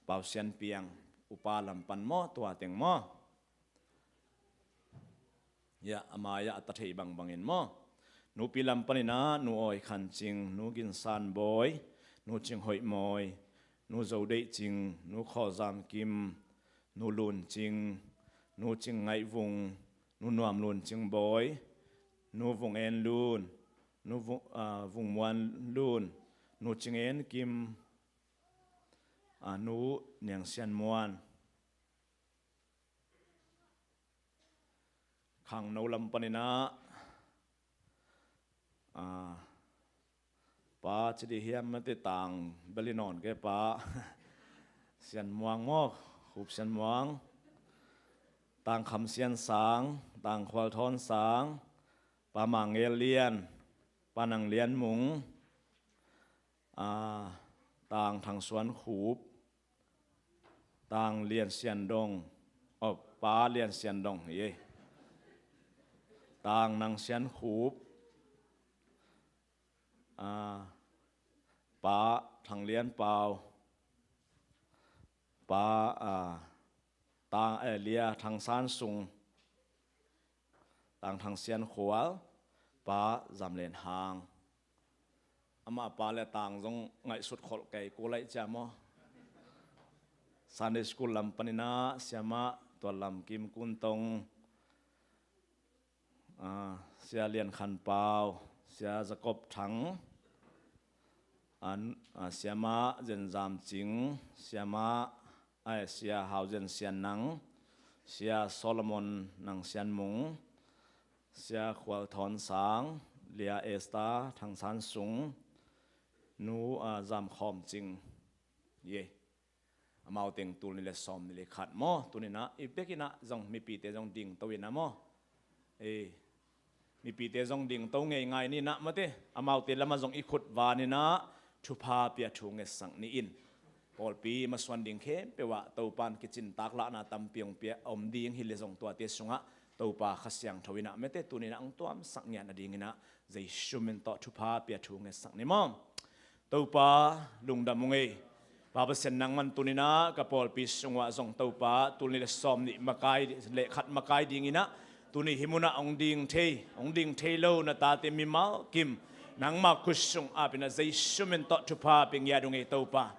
Pau Sian Piang, upa lam pan maw, tua teng maw? Ya, a mai-ah a ta thei bangbangin maw? Nupi lam panin ah Nu Awi Khan Cing, Nu Gin San Bawi, Nu Cing Hoih Mawi, Nu Zo Deih Cing, Nu Khaw Zam Kim, Nu Lun Cing, Nu Cing Ngaih Vung, Nu Nuam Lun Cing Bawi, Nu Vung En Lun, Nu Vung, aa, Vung Muan Lun, Nu Cing En Kim, aa, Nu Niang Sian Muan. Khangno lam panin ah, aa, Pa ci dih hiam, mate, Tang bel i nawn kei, Pa Sian Muang maw, Khup Sian Muang, Tang Kham Sian Sang, Tang Khual Thawn Sang, Pa Mang Ngel Lian, Pa Nang Lian Mung, aa, Tang Thang Suan Khup, Tang Lian Sian Dong, oh, Pa Lian Sian Dong hi ei. Tang Nang Sian Khup, aa, Pa Thang Lian Pau, Pa, aa, Tang, eh, Lia Thang San Sung, Tang Thang Sian Khual, Pa Zam Len Hang. Amah pa le Tang zong ngaihsut kholh kei, kua lai cia maw? Sunday School lam panin ah Siamah Tual Lam Kim Kun Tong, aa, Sia Lian Khan Pau, Sia Jacob Thang, an, aa, Siamah Zen Zam Cing, Siamah, ai, Sia Hau Zen Sian Nang, Sia Solomon Nang Sian Mung, Sia Khual Thawn Sang, Lia Esther Thang San Sung, Nu, aa, Zam Khawm Cing. Ye. Amau teng tul nih le sawm nih le khat maw? Tuni-in ah i bek in ah zong mipite zong dingto in ah maw? Ei, mipite zong dingto ngeingai ni in ah, mate, amaute lamah zong i khut van in ah thupha pia thu ngetsak ni in. Pawlpi masuan ding khempeuh ah Topa in kicin taklahna tampi hong pia om ding hi leh zong tuate sungah Topa Kha Siangtho in ah, mate, tuni-in ah hong tuamsak ngiat nadingin ah Jesu min tawh thupha pia thu ngetsak ni maw? Topa, lungdam ung ei. Pa Pasian, nangman tuni-in ah ka pawlpi sungah zong Topa, tul nih le sawm nih makai le khat makai dingin ah tuni hih munah hong ding thei, hong ding thei lo na tate mimal kim nangma khut sung apin ah Jesu min tawh thupha pia ngiat ung ei Topa.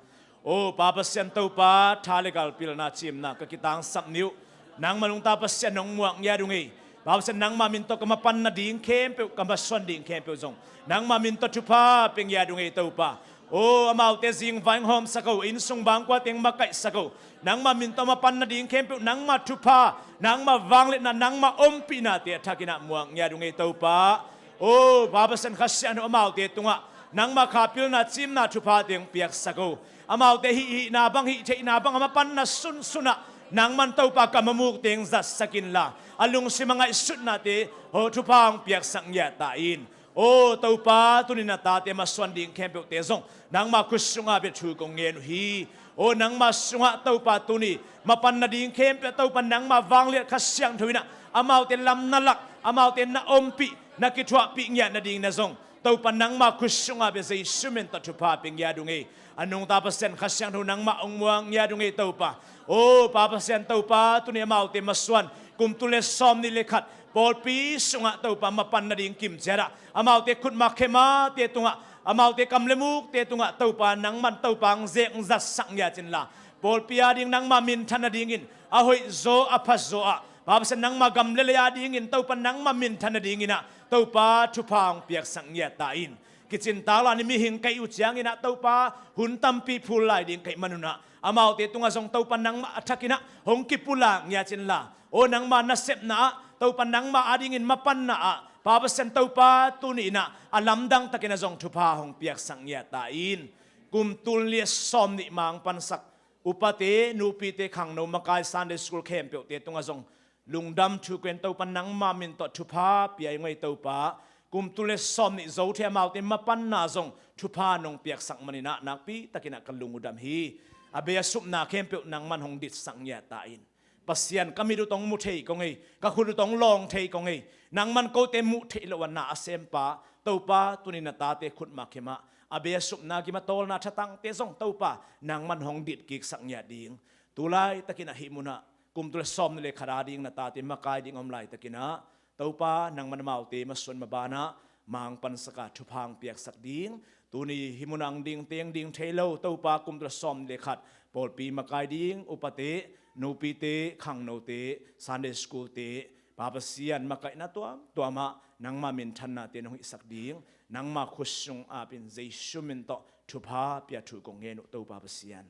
O Pa Pasian Topa, tha le galpilna cimna ka kitangsap ni uh. Nangma nungta Pasian hong muak ngiat ung ei. Pa Pasian, nangma min tawh ka mapan nading khempeuh, ka masuan ding khempeuh zong nangma min tawh thupha pia ngiat ung ei Topa. O, amaute zingvai hong hawmsak o, inn sung bangkua teng makaihsak o. Nangma min tawh mapan nading khempeuh nangma thupha, nangma vangliatna, nangma ompihnate a thakin ah muak ngiat ung ei Topa. O Pa Pasian, Kha Siangtho amaute tungah Nangmah kha pilna, cimna, thupha teng piaksak o. Amaute hih hihna bang, hih theihna bang a mapanna sunsunah nangman Topa ka mamuk teng zatsak inla, a lungsim a ngaihsutnate, aw, thupha hong piaksak ngiat ta in. Aw Topa, tuni na tate masuan ding khempeuhte zong nangmah khut sungah bia thu kong ngen uh hi. Aw, nangmah sungah Topa, tuni mapan nading khempeuh Topa, nangmah vangliat Kha Siangtho inah amaute lam na lak, amaute na ompih, na kithuahpih ngiat nading na zong Topa, nangmah khut sungah bia Jesu min tawh thupha pia ngiat ung ei. A nungta Pasian Kha Siangtho nangmah hong muang ngiat ung ei Topa. Aw Pa Pasian Topa, tuni amaute masuan kum tul le sawm nih le khat pawlpi sungah Topa, mapan nading kimciatah amaute khutma khemate tungah, amaute kam le mukte tungah Topa, nangman Topa hong zek hong zatsak ngiat inla, pawlpi ading nangmah minthan nadingin a hoihzaw a phazaw ah, Pa Pasian, nangmah gam le lei adingin Topa, nangmah minthan nadinginah Topa, thupha hong piaksak ngiat ta in. Kicintak lai-in mihing ka hih uh cianginah Topa, hun tampi phul lai ding ka hih manunah amaute tungah zong Topa, nangmah a thakinah hong kipulak ngiat inla, aw, nangmah nasepna ah Topa, nangmah adingin mapanna ah, Pa Pasian Topa, tuni inah a lamdang takin a zong thupha hong piaksak ngiat ta in. Kum tul nih le sawm nih mang pansak upate, nupite, khangno, makai, Sunday school khempeuhte tungah zong lungdam thu kong ngen Topa, nangmah min tawh thupha pia ung ei Topa. Kum tul le sawm nih zo thei amaute mapanna zong thupha nong piaksak maninah nakpi takinah ka lung uh dam hi. A bei a supna khempeuh nangman hong ditsak ngiat ta in. Pasian, ka mit uh tawh hong mu thei kong ei, ka khut uh tawh hong lawng thei kong ei. Nangman kote muh theih loh a na a sempa Topa, tuni na tate khutma khemah a bei a supna, gim a tawlna thatangte zong Topa, nangman hong ditkiksak ngiat ding. Tu laitakinah hih munah kum tul le sawm nih le khat ading na tate makai ding om laitakinah Topa, nangman amaute masuan mabanah mang pansaka thupha hong piaksak ding. Tuni hih munah hong ding teng ding thei lo Topa, kum tul le sawm nih le khat pawlpi makai ding upate, nupite, khangnote, Sunday school-te, Pa Pasian, makaihna tuamtuamah nangmah minthannate nong hihsak ding, nangmah khut sung apin Jesu min tawh thupha pia thu kong ngen uh Topa Pasian.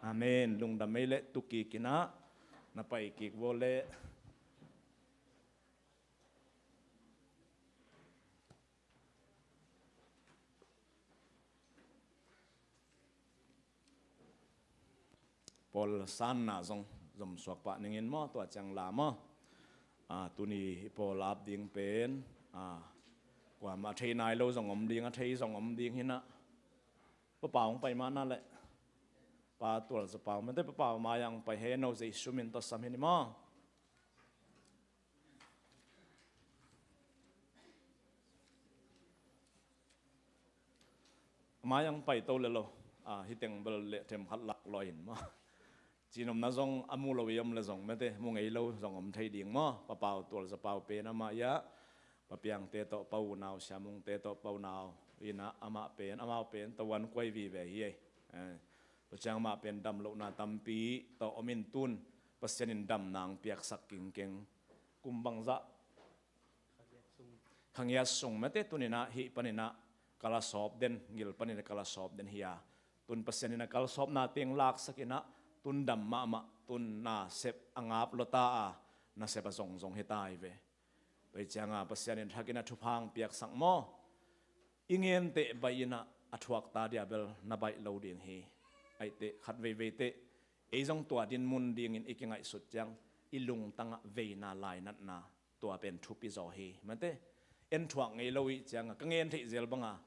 Amen. Lungdam ei leh tukikinah na paikik vua leh. Pawl sanna zong zomsuak pah ningin maw, tua ciang la maw. Ah, tuni i pawl ap ding pen, ah, kuamah a thei nai lo zong om ding, a thei zong om ding hinah. Pa Pau hong pai mah na leh. Pa Tual Za Pau, mete Pa Pau mai-ah hong pai hen, no Jesu min tawh sam hi ni maw. Mai-ah hong pai to le lo, ah, hih teng bel leh themkhat lak lua in maw. Cinopna zong a mu lo i om le zong, mete mu ngei lo zong om thei ding maw. Pa Pau Tual Za Pau pen amah i-ah, Pa Piangte tawh, Pa Unau, Sia Mungte tawh, Pa Unau inah amah pen, amau pen tawan kuai vive hi ei. Eh, tua ciang amah pen damlohna tampi tawh om in tun Pasian in damna hong piaksak kingkeng. Kum bangzah? Kha ngiat sung, mete tuninah hih paninah ka la sawp den, ngil paninah ka la sawp den hi-a. Tun Pasian inah kalsawpna teng laksak inah tun dam mahmah, tun nasep a ngap lua ta a, nasep a zongzong hi ta hi ve. Tua hi cianga Pasian in thakin a thupha hong piaksak maw. I ngenteh baih inah a thuak ta dia bel na baih lo ding hi. Aihte khat veivei teh ei zong tua din mun dingin i kingaihsut ciang i lungtangah veina lainatna tua pen thupi zaw hi. Mate, en thuak ngei lo ih cianga ka ngen theih zel banga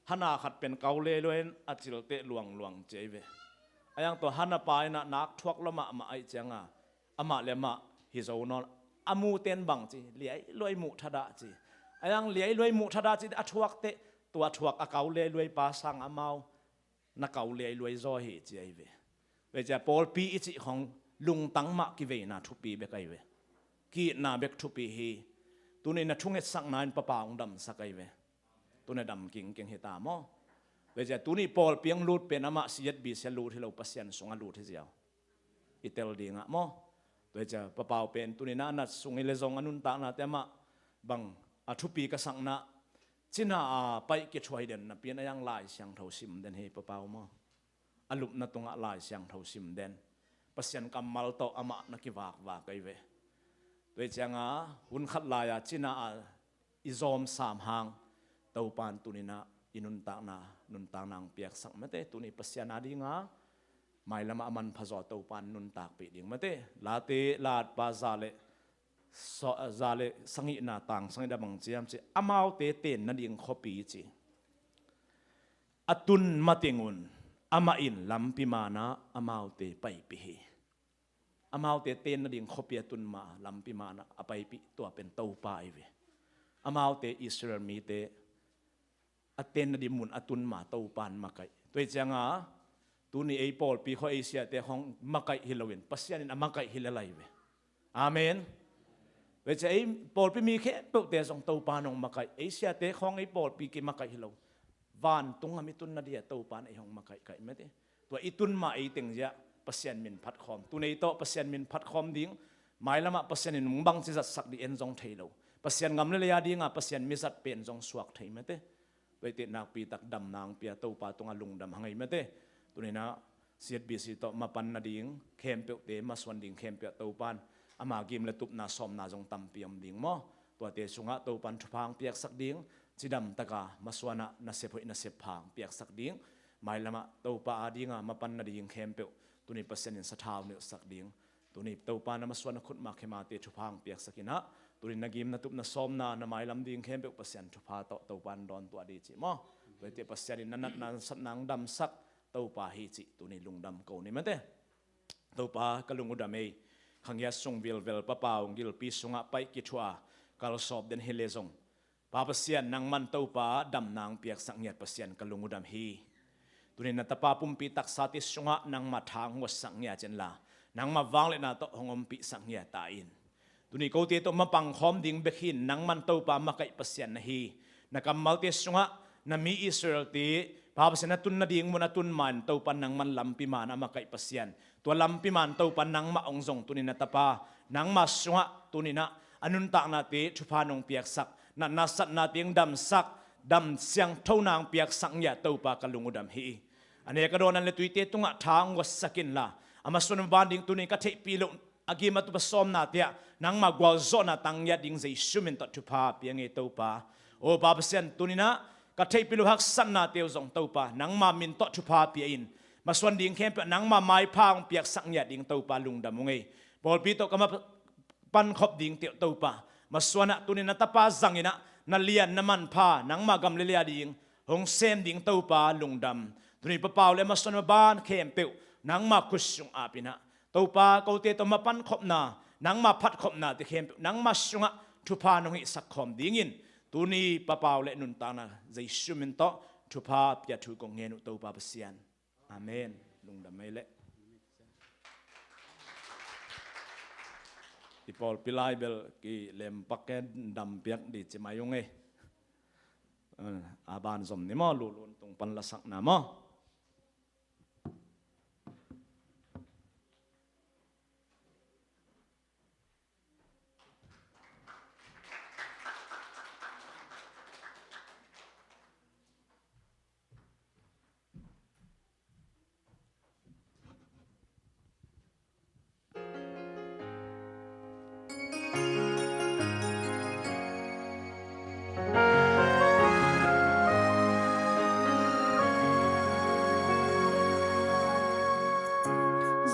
hana khat pen kau leluai in a cil teh luangluang ci ahi ve. Ayang tua hana pa inah nak thuak lua mahmah aih cianga amah le amah hi zo nawn, a muten bang ci, liailuai muh thadah ci. Ayang liailuai muh thadah ci a thuak teh tua thuak a kau leluai pa sang amau na kau liailuai zaw hi ci ahi ve. Tua hi cia pawlpi i cih khong lungtang mah kiveina thupi bek ahi ve. Ki-itna bek thupi hi. Tuni na thungetsakna in papa hong damsak ahi ve. Tuna dam kingkeng hi ta maw. Tua hi cia tuni pawlpi hong lut pen amah C Z B C a lut hi lo, Pasian sungah lut hi ziau. I tel dingah maw. Tua hi cia papau pen tuni na a nat sung i le zong a nuntaknate amah bang a thupi ka sakna cina a paih kithuai den napi in a yang Lai Siangtho sim den hi papau maw. A lupna tungah Lai Siangtho sim den. Pasian kammal tawh amah na kivakvak ahi ve. Tua hi cianga hun khat lai-a cina a i zawm sam hang Topan tuninah i nuntakna, nuntakna hong piaksak mate. Tuni Pasian a dinga mailamah a manphazaw Topa in nuntakpih ding mate. Late, Latpa za le, so, za le sagihna tang sagihna bang ciam ci, amaute ten nading khuapi ci. A tun matengun amah in lampi manah amaute paipih hi. Amaute ten nading khuapi a tun ma lampi manah a paipih tua pen Topa ahi ve. Amaute Israel mite a ten nading mun a tun ma Topa in makaih. Tua hi cianga tuni ei pawlpi khua ei siate khawng makaih hi loin Pasian in a makaih hi lel ahi ve. Amen. Tua hi ciang ei pawlpi mi khempeuhte zong Topa in hong makaih. Ei siate khawng ei pawlpi kimakaih hi lo. Vantung a mi tun nadia Topa in ei hong makaihkaih mate. Tua i tun ma ei teng zia Pasian min phatkhawm. Tuni tawh Pasian min phatkhawm ding. Mailamah Pasian in nung bangci zatsak ding en zong thei lo. Pasian gam le lei a dinga Pasian mi zat pen zong suak thei mate. Tua hi teh nakpi tak damna hong pia Topa tungah lungdam hang ei mate. Tuninah C H B C tawh mapan nading khempeuhte, masuan ding khempeuh ah Topa in ama gim le tupna sawmna zong tampi om ding maw? Tuate sungah Topa in thupha hong piaksak ding, cidam taka masuanah nasep hoih nasep pha hong piaksak ding. Mailamah Topa a dinga mapan nading khempeuh tuni Pasian in sathau nilhsak ding. Tuni Topa na masuan a khutma khemate thupha hong piaksak inah, tuni na gim na tup na sawmna na mailam ding khempeuh Pasian thupha tawh Topa in dawn tuah ding cih maw? Tua hi teh Pasian in na natna na satna hong damsak Topa hi cih tuni lungdam ko ni mate. Topa ka lung uh dam ei. Khangiat sung vilvel papau gilpi sungah paih kithua kalsawp den hi le zong, Pa Pasian, nangman Topa damna hong piaksak ngiat Pasian ka lung uh dam hi. Tuni na tapa pumpi taksate sungah nangma tha hong guatsak ngiat inla, nangma vangliatna tawh hong ompihsak ngiat ta in. Tuni kote tawh mapangkhawm ding bek hi-in nangman Topa makaih Pasian na hi. Na kammalte sungah na mi Israelte, Pa Pasian, a tun nading mun a tun ma-in Topa nangman lampi man a makaih Pasian. Tua lampi man Topa nangmah hong zong tuni na tapa nangma sungah tuninah a nuntaknate thupha nong piaksak, natna satnate hong damsak, dam siangtho nang piaksak ngiat Topa ka lung uh dam hi. A nek a dawn an le tuite tungah tha hong guatsak inla, a masuan a maban ding tuni ka theihpih loh a gim a tup a sawmnate ah nangma gualzawhna tang ngiat ding Jesu min tawh thupha pia ngei Topa. O Pa Pasian, tuninah ka theihpih loh haksatnate uh zong Topa nangma min tawh thupha pia in, masuan ding khempeuh nangma maipha hong piaksak ngiat ding Topa lungdam uh ngei. Pawlpi tawh ka ma pankhop ding teuh Topa, masuanah tuni na tapa zanginah na lian na manpha nangma gam le lei a ding hong sem ding Topa lungdam. Tuni papau le masuan maban khempeuh nangma khut sung apinah Topa kote tawh mapankhopna nangma phatkhopnate khempeuh nangma sungah thupha nong hihsak khawm dingin tuni papau le nuntakna Jesu min tawh thupha pia thu kong ngen uh Topa Pasian. Amen. Lungdam ei leh. I pawlpi lai bel kilem pak e, dam piak ding ci mai ung ei. A ban zom ni maw, lulun tung pan lasakna maw.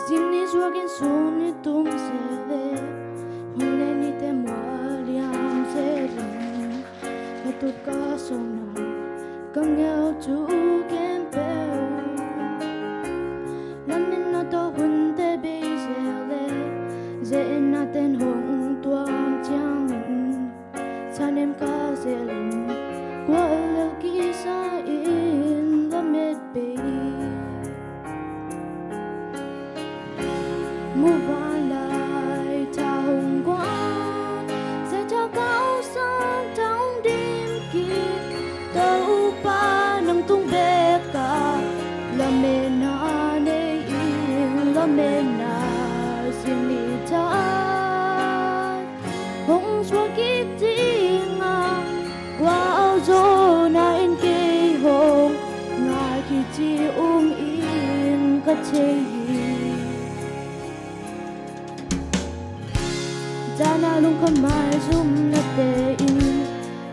Zing ni zuakin sun ni tum se le, hun le ni te mual liang se le. Ka tut ka sawm na ka ngeu cu khempeuh, lametna tawh hunte bei zel le, ze-etna ten hong tuam ciangin, sanem ka zel in, kual lel kisa in lamet bei. Muvanlai tha hong guan, zeitha kau sang tha hong dim kik, Topa nang tung bek ah lametna nei in, lametna zing ni tha hong suak kik ding a, gualzawhna in kei hong ngai kik ci um in ka thei hi. Zan a lungkham maizumnate in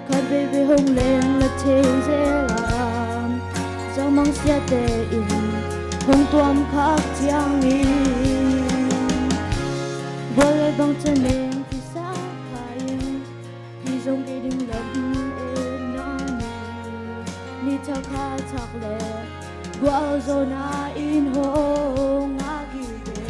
khat veivei hong leng la thei zel a, Mangsiate in hong tuam khak ciangin, gual le bang ciang neng kisak kha in, hi zong kei ding lam etna nei, ni thak kha thak le gualzawhna in hong ngak hi ve.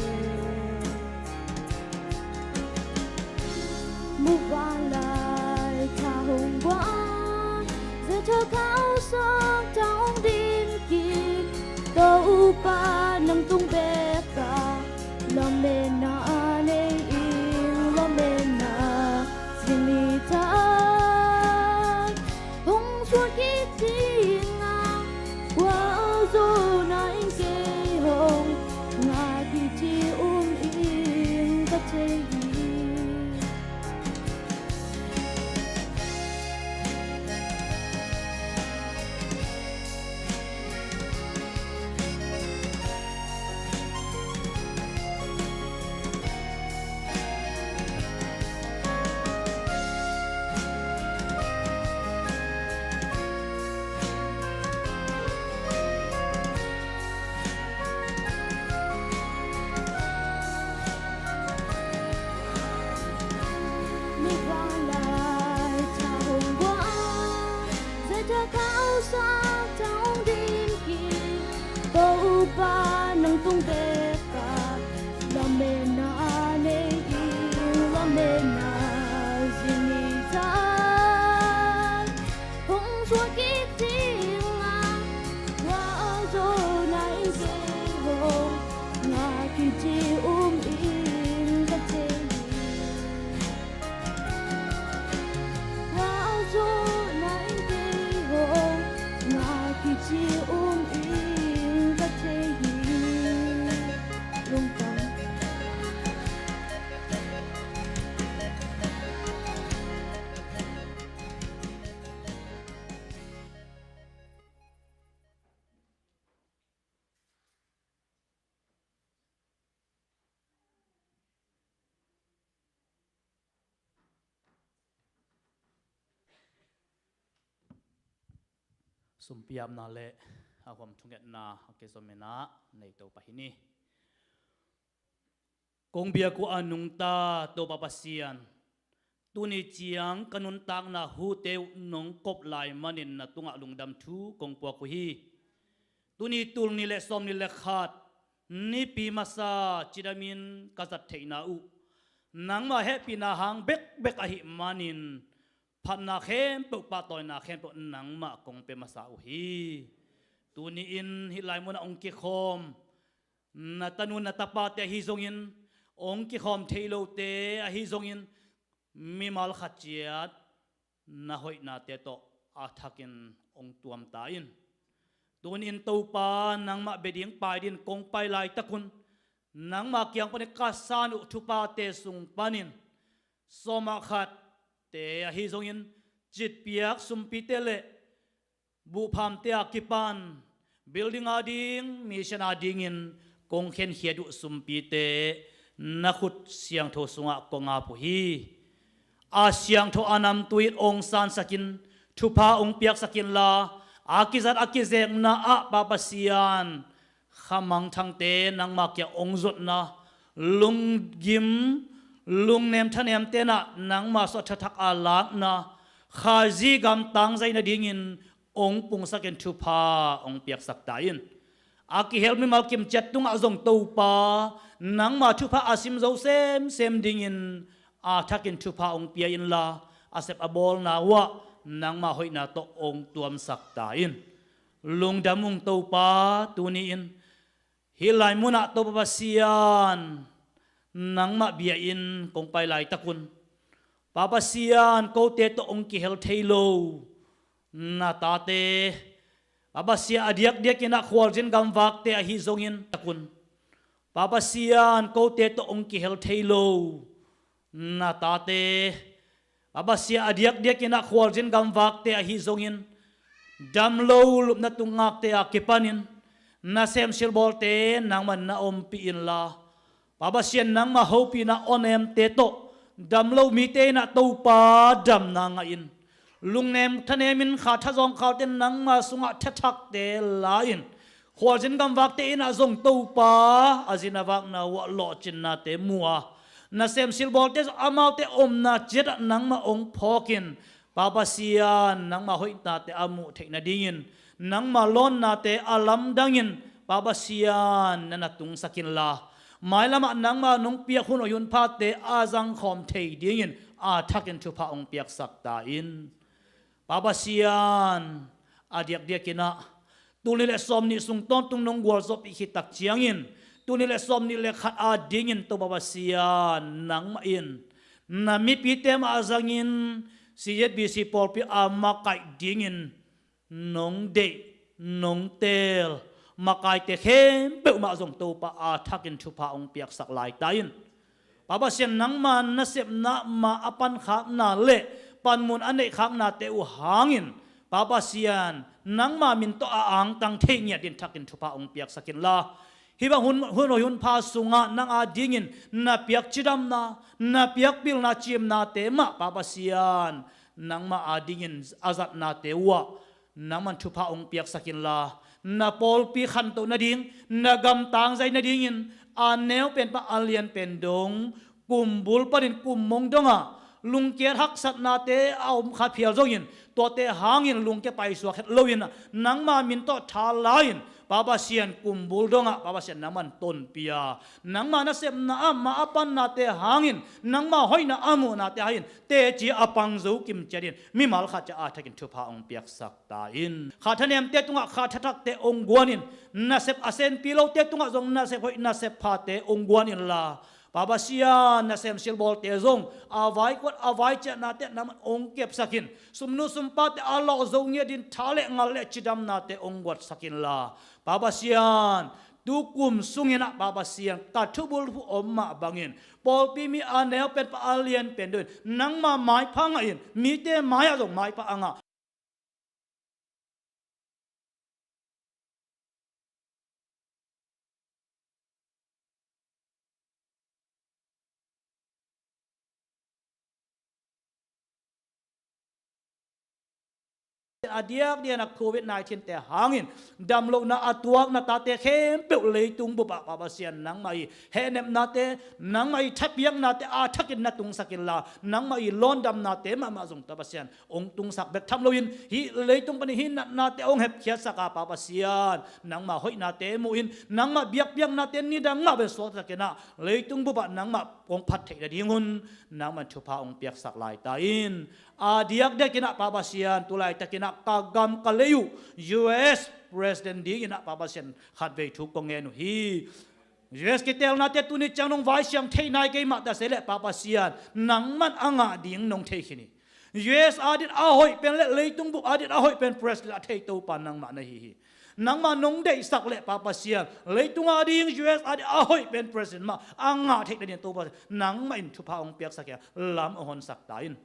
Muvanlai tha hong guan, zathau khausak tha hong dim kik, Topa nang tung bek a, lametna nei ing, lametna zing ni thak hong suak kik ding a, gualzawhna in kei hong ngak hi ci um ing ka thei hi. Muvanlai tha hong guan, zathau khausak tha hong dim kik, Topa nang tung bek a, lametna nei ing, lametna zing ni thak hong suak kik ding a, gualzawhna in kei hong ngak hi ci um ing ka thei hi. Gualzawhna in kei hong ngak hi ci um ing ka thei hi. Lungdam. Sumpiapna le a huam thungetna a kizom in ah nei to pah hi ni. Kong biak uh a nungta Topa Pasian, tuni ciang ka nuntakna hute uh nong kop lai manin na tungah lungdam thu kong puak uh hi. Tuni tul nih le sawm nih le khat, Nipi masa cidamin ka zat theihna uh nangmah hehpihna hang bekbek ahih manin phatna khempeuh, pahtawina khempeuh nangmah kong pia masa uh hi. Tuni-in hih lai munah hong kikhawm na tanu na tapate ahi zongin, hong kikhawm thei lote ahi zongin, mimal khat ciat na hoihnate tawh a thakin hong tuam ta in. Tuni-in Topa, nangmah bia ding pai dingin kong pai laitakun nangmah kiang panin ka san uh thuphate sung panin sawm ah khatte ahi zongin, citpiak sumpite le buhphamte a kipan building a ding, mission a dingin kong khenkhiat uh sumpite na khut siangtho sungah kong ap uh hi. A siangtho a namtui in hong sansakin, thupha hong piaksak inla, a kizat a kizekna ah Pa Pasian, khamangthangte nangmah kiang hong zotna, lunggim, lungnem thanemte nah nangmah suah thathak a lakna, Khazih gam tangzai nadingin hong pungsakin thupha hong piaksak ta in. A kihel mimal kimciat tungah zong Topa, nangmah thupha a sim zo semsem dingin a thakin thupha hong pia inla, a sep a bawlna uh ah nangmah hoihna tawh hong tuamsak ta in. Lungdam ung Topa, tuni-in hih lai munah Topa Pasian, nangmah bia-in kong pai laitakun, Pa Pasian, kote tawh hong kihel thei lo na tate, Pa Pasian, a diakdiakin ah khualzin gamvakte ahi zongin takun, Pa Pasian, kote tawh hong kihel thei lo na tate, Pa Pasian, a diakdiakin ah khualzin gamvakte ahi zongin, damlo lupna tungngakte a kipanin nasem silbawlte nangman na ompih inla, Pa Pasian, nangmah hopihna awnemte tawh damlo mite in ah Topa damna ngah in. Lungnem thanemin kha thazawng khalte nangma sungah thathakte la-in, khualzin gamvakte innah zong Topa a zin a vakna uh ah lawhcinnate mu a, nasem silbawlte zong amaute omna ciatah nangmah hong phawkin, Pa Pasian, nangma hoihnate a muh theih nadingin, nangma lawnnate a lamdangin, Pa Pasian, na na tungsak inla, mailamah nangma nong piak hun hoih hun phate a zangkhawm thei dingin a thakin thupha hong piaksak ta in. Pa Pasian, a diakdiakinah tul nih le sawmnih sung tawntung nong gualzawhpih khit tak ciangin, tul nih le sawmnih le khat adingin Topa Pasian, nangmah in na mipite mah zangin C Z B C pawlpi a makaih dingin nong deih, nong teel makaite khempeuh mah zong Topa a thakin thupha hong piaksak lai ta in. Pa Pasian, nangma nasepna mah a pankhakna le panmun a neihkhaknate uh hangin, Pa Pasian, nangma min tawh a angtang thei ngiat din thakin thupha hong piaksak inla, hih bang hun, hun hoih hun pha sungah nang adingin na piak cidamna, na piak pilna cimnate mah, Pa Pasian, nangma adingin a zatnate uh ah nangman thupha hong piaksak inla, na pawlpi khantoh nading, na gam tangzai nadingin a neu pen pan a lian pen dong, kumbul panin kummong dongah lungkiat haksatnate a om kha phial zongin, tuate hangin lungkia paisuak het loin, nangma min tawh tha la-in, Pa Pasian, kumbul dongah, Pa Pasian, nangman tonpih a, nangma nasepna ah mah a pannate hangin, nangma hoihna a muhnate hangin teci a pang zo kim ciatin mimal khat ciat a thakin thupha hong piaksak ta in. Kha thanemte tungah kha thathakte hong guanin, nasep a senpi lote tungah zong nasep hoih nasep phate hong guan inla, Pa Pasian, nasem silbawlte zong a vaikuat a vaiciahnate nangman hong kepsak in. Sumnu sumpate a lawh zo ngiat din tha le ngal le cidamnate hong guatsak inla, Pa Pasian, tu kum sungin ah, Pa Pasian, ka thubulphuh om mah bangin pawlpi mi a neu pen pan a lian pen dongin nangma maipha ngahin, mite mai-ah zong maipha a ngah a diakdiak a Covid nineteen te hangin damlohna a tuakna tate khempeuh leitung bupah, Pa Pasian, nangmah i hehnepnate, nangmah i thapiaknate a thakin na tungsak inla, nangmah i lawndamnate mahmah zong, Pa Pasian, hong tungsak bek tham loin, hih leitung panin hih natnate hong hepkhiatsak a, Pa Pasian, nangmah hoihnate muhin, nangmah biakpiaknate nidang mah pen suaktakin ah, leitung bupah nangmah hong phat theih nadingun nangman thupha hong piaksak lai ta in. A diakdiakin ah, Pa Pasian, tu laitakin ah ka gam ka lei uh U S President dingin ah, Pa Pasian, khatvei thu kong ngen uh hi. U S kiteelnate tuni ciang nong vaisiam thei nai kei mah ta se leh, Pa Pasian, nangman a ngah ding nong thei khin hi. U S adin a hoih pen le leitung bup adin a hoih pen President a thei Topa nangmah na hi hi. Nangmah nong deihsak leh, Pa Pasian, leitung ading U S adin a hoih pen President mah a ngah theih nadin, Topa, nangmah in thupha hong piaksak hi a, lam hong honsak ta in.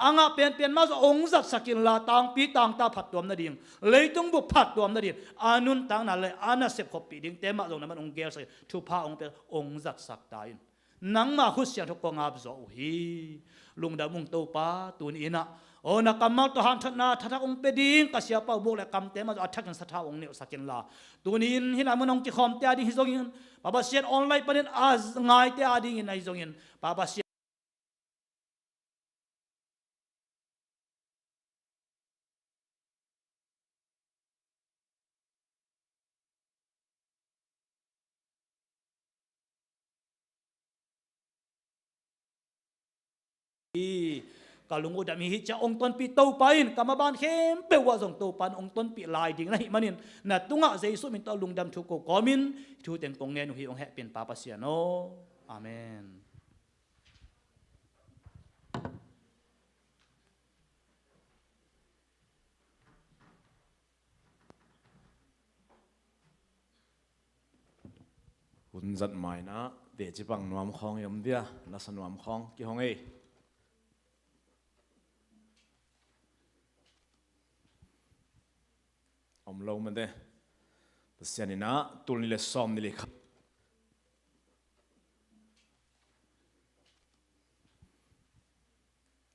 A ngah penpen mah zong hong zatsak inla, tangpi tangta phattuam nading, leitung bup phattuam nading, a nuntakna le a nasep khoppih dingte mah zong nangman hong gelsak in, thupha hong piak, hong zatsak ta in. Nangmah khut siangtho kong ap zawh uh hi. Lungdam ung Topa, tuni in ah, aw, na kammal tawh hanthotna thathak hong pia ding ka siapa uh buk le kamte mah zong a thakin sathau hong neuhsak inla, tuni in hih lai mun hong kikhawmte ading hi zongin, Pa Pasian, online panin a ngaite adingin ahi zongin, Pa Pasian, hi. Ka lung uh dam hi, hih ciang hong tonpih Topa in, ka maban khempeuh uh ah zong Topa in hong tonpih lai ding na hih manin, na tungah Jesuh min tawh lungdam thu ko kawmin thu teng kong ngen uh hi. Hong hehpih in, Pa Pasian aw. Amen. Hun zat mai-in ah teci pang nuam khawng i om dia, lasa nuam khawng kihong ei. Om lo mate. Pasian in ah tul nih le sawmnih le khat.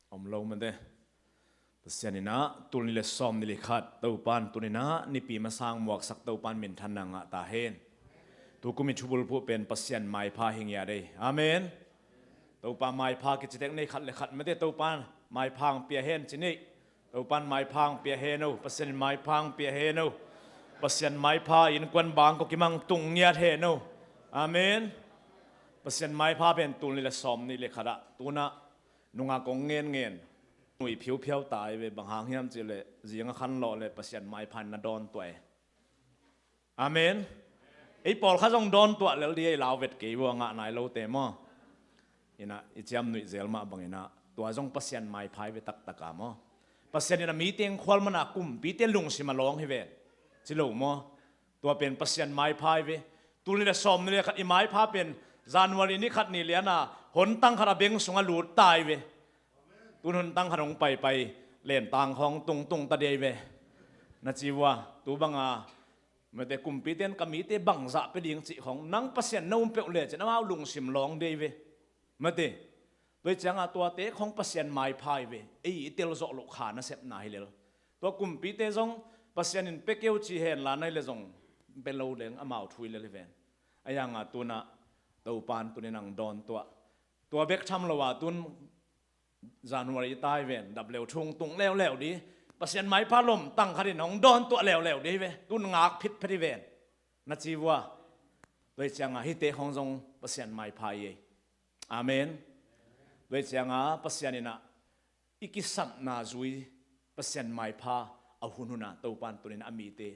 Om lo mate. Pasian in ah, tul nih le sawm nih le khat Topan tuni-in ah nipi masang muaksak Topan minthanna ngah ta hen. Tukum i thubulphuh pen Pasian maipha hi ngiat ei. Amen. Topa maipha kici tek ni, khat le khat mete Topan maipha hong pia hen ci ni. Topan maipha hong pia hen o, Pasian in maipha hong pia hen o. Pasian maipha innkuan bangkua kimah hong tung ngiat hen o. Amen. Pasian maipha pen tul nih le sawm nih le khat ah tu-in ah nungak kong ngenngen, nui phiuphiau ta ei ve. Bang hang hiam cih leh zing a khanlawh leh Pasian maipha in na dawntuah ei. Amen. Ei pawlkhat zong dawntuah lel ding ei, lau vet kei vua, ngah nai lote maw. In ah i ciamnuih zel mah bangin ah tua zong Pasian maipha hi ve taktak a maw. Pasian in a mite hong khual man a kumpite lungsim a lawng hi ven ci lo maw. Tua pen Pasian maipha hi ve. Tul nih le sawm nih le khat i maipha pen January ni khat ni lian a hontang khat a beng sungah lut ta hi ve. Tun hontang khat hong paipai lentang khawng tungtung ta ding ei ve. Na ci vua, tu bang a mete kumpite in ka mite bangzah pia ding cih khawng, nang Pasian na um peuh lecin amau lungsim lawng ding ei ve. Mete, tua hi ciang a tuate khawng Pasian maipha hi ve. Ei i tel zawh loh kha nasepna hi lel. Tua kumpite zong Pasian in pia kei o ci hen la, na hih leh zong pia lo leng amau thu hi lel hi ven. Ahi hang a tu-in ah Topan tuni-in hong dawntuah. Tua bek tham lo a tun January ta hi ven, dap leu thu hong tung leuleu ding. Pasian maipha lomtang khat in hong dawntuah leuleu ding hi ve. Tun ngak phitphet hi ven. Na ci vua. Tua hi ciang a hihte khawng zong Pasian maipha hi ei. Amen. Tua hi ciang a Pasian in ah i kisapna zui, Pasian maipha a hunhun a Topan tuni-in a mite,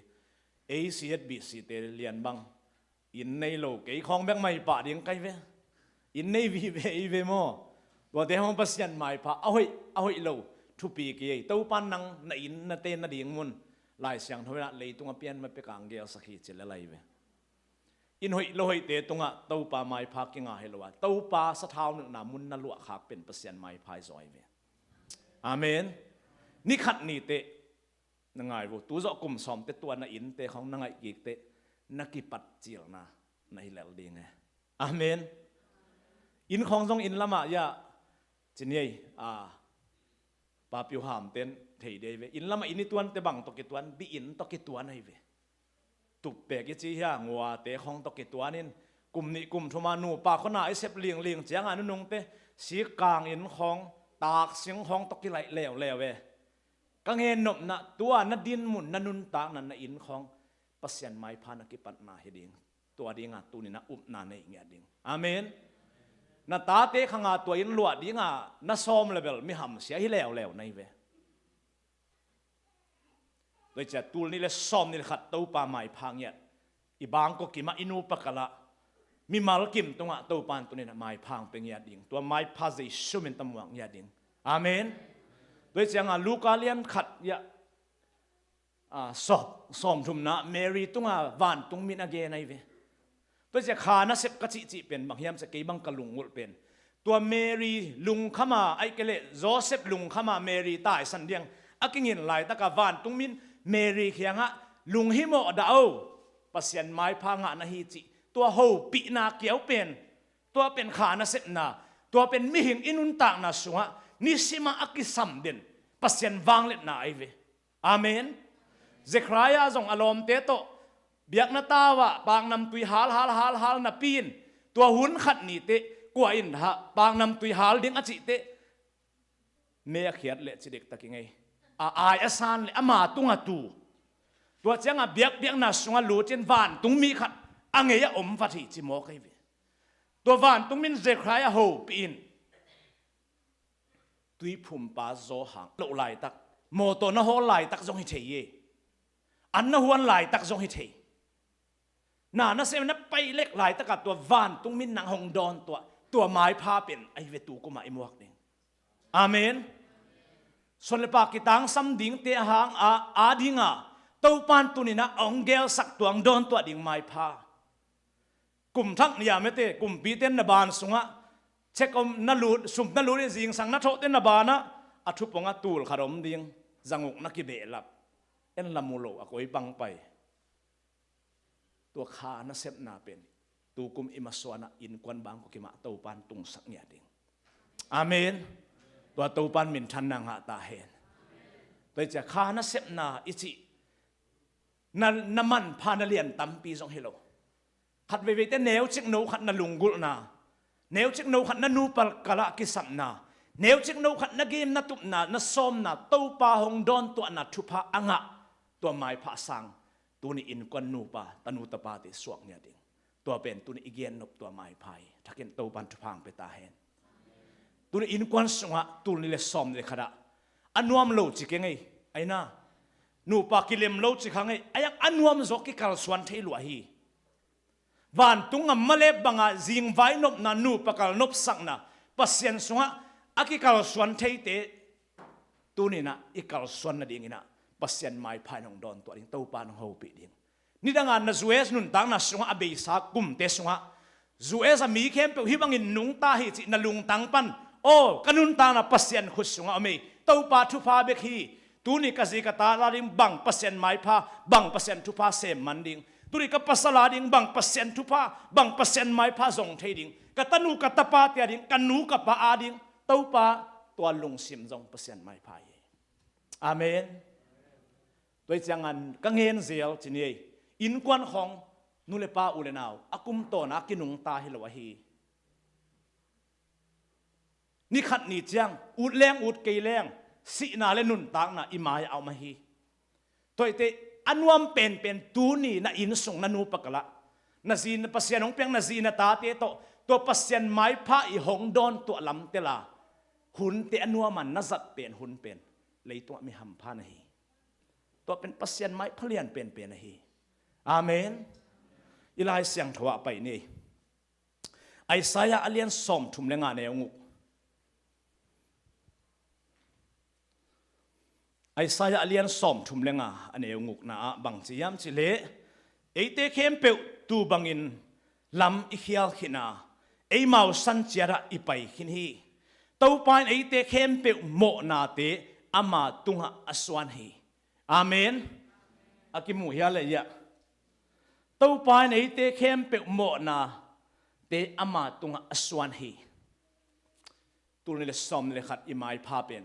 ei C H B C te lian bang, inn nei lo, kei khawng bek mai pah ding ka hi ve. Inn nei vive ei ve maw. Tuate hong Pasian maipha a hoih, a hoih lo thupi kei ei. Topan nang na inn, na te, na ding mun Lai Siangtho in ah leitung a pian ma pek a hong gelsak hi ci lel ahi ve. Inn hoih lo hoihte tungah Topa maipha kinga hi lo a, Topa sathau nilhna mun na luahkhak pen Pasian maipha hi zaw hi ve. Amen. Ni khat ni teh na ngai vo, tu zawh kum sawm teh tua na innte khawng na ngaih kik teh na kipat cilna na hi lel ding e. Amen. Inn khawng zong inn lamah ia ci ni ei, a, Pa Piu Ham ten thei dei ve. Inn lamah inn i tuan teh bang tawh kituan, bi inn tawh kituan ahi ve. Tuppek i ci hia, nguate khawng tawh kituan in, kum nih kum thum a nupa khuana i sep lingling ciang a nunungte sikkang inn khawng, taksing khawng tawh kilaih leuleu e. Ka ngennopna, tua na dinmun, na nuntakna, na inn khawng Pasian maipha na kipatna hi ding. Tua ding a tuni-in ah upna nei ngiat ding. Amen. Na tate khang a tua inn luah ding a na sawm le bel mi hamsia hi leuleu na hi ve. Tua hi ciang tul nih le sawm nih le khat Topa maipha ngiat. I bangkua kimah, i nupa kalah, mimal kim tungah Topan tuni-in ah maipha hong pia ngiat ding. Tua maipha Jesu min tawh muak ngiat ding. Amen. Tua hi ciang a Luka lian khat ia, a, sawm, sawm thumna Mary tunga vantung min a gen ahi ve. Tua hi ciang kha nasep ka cihcih pen bang hiam cih leh kei bang ka lungngulh pen, tua Mary lungkham a, ahih kei leh Joseph lungkham a Mary taisan ding a kingin laitak a vantung min Mary kiangah lunghimawh dah o, Pasian maipha ngah na hi cih tua hopihna kiau pen, tua pen kha nasepna, tua pen mihing i nuntakna sungah nisim a a kisam den Pasian vangliatna ahi ve. Amen. Zechariah zong a lawmte tawh biakna tau ah paknamtui hal, hal, hal, hal napi in, tua hun khat ni teh kua in dah paknamtui hal ding a cih teh, me a khiat leh ci dektak i ngei. A ai a san leh ama tung a tu. Tua ciang a biakpiakna sungah lut in vantung mi khat a ngei a om vat hi ci mawk ahi ve. Tua vantung min Zechariah hopih in, Tuiphumpa Johan loh laitak, mawtaw na hawl laitak zong hi thei e. An na huan laitak zong hi thei. Na nasem na paih lek laitak a tua vantung min nang hong dawntuah, tua maipha pen ahi ve, tu kum a i muak ding. Amen. Suan le pai kitangsam dingte a hang a, a ding a, Topan tuni-in ah hong gelsak, tua hong dawntuah ding maipha. Kum thak ni a mete, kumpite in na ban sungah check om na lut, sum na lut in zingsang na thawhte na banah a thupong a tul khat om ding, zanguk na kibehlap. En la mu lo a koi pang pai. Tua kha nasepna pen tu kum i masuan ah innkuan bangkua kimah Topan tungsak ngiat ding. Amen. Tua Topan minthanna ngah ta hen. Tua hi ciah kha nasepna i cih na, na manpha na lian tampi zong hi lo. Khat veiveite neucik no khat na lunggulhna, neucik no khat na nupa kalah kisapna, neucik no khat na gim na tupna na sawmna Topa hong dawntuahna thupha a ngah tua maipha sang tuni innkuan nupa tanu tapate suak nia ding. Tua pen tuni i gen nop tua maipha hi. Thakin Topan thupha hong pia ta hen. Tuni innkuan sungah tul nih le sawm le khatah a nuam lo ci keng ei. Aina nupa kilem lo ci khang ei. Ayak a nuam zawk kikalsuan thei lua hi. Vantung a malep bangah zingvai nopna nupa kal nopsakna Pasian sungah a kikalsuan theite tuninah i kalsuan nadinginah Pasian maipha in hong dawntuah ding, Topa in hong hopih ding. Nidangah na U S nuntakna sungah a beisa kumte sungah U S a mi khempeuh hih bangin nungta hi cih na lungtang pan, aw ka nuntakna Pasian khut sungah om ei, Topa thupha bek hi. Tuni ka zi ka ta la ding bang Pasian maipha, bang Pasian thupha sem man ding. Tuni ka pasal a ding bang Pasian thupha, bang Pasian maipha zong thei ding. Ka tanu ka tapate a ding, ka nu ka pa a ding Topa tua lungsim zong Pasian maipha hi. Amen. Tua hi ciangan ka ngen zel ci ni ei. Innkuan khong nu le pa u le nau a kumtawna a kinungta hi lo ahi. Ni khat ni ciang ut leng ut kei leng sihna le nuntakna i mai a om ahi. Tua hi te a nuam penpen tuni na inn sung na nupa kalah na zi na Pasian hong piak na zi na tate tawh tua Pasian maipha i hong dawntuah lamtel a hunte a nuaman na zat pen hun pen leitungah mi hampha na hi. Tua pen Pasian maipha lian penpen ahi. Amen. I Lai Siangtho ah pai ni. Isaiah a lian sawmthum le nga neu nguk. Isaiah a lian sawmthum le nga a neu ngukna ah bang ci hiam cih leh, eite khempeuh tuu bangin lam i khial khin a, eimau san ciatah i pai khin hi. Topa in eite khempeuh mawhnate ama tungah a suan hi. Amen. A kimuh hial le iah. Topa in eite khempeuh mawhnate ama tungah a suan hi. Tul nih le sawm nih le khat i maipha pen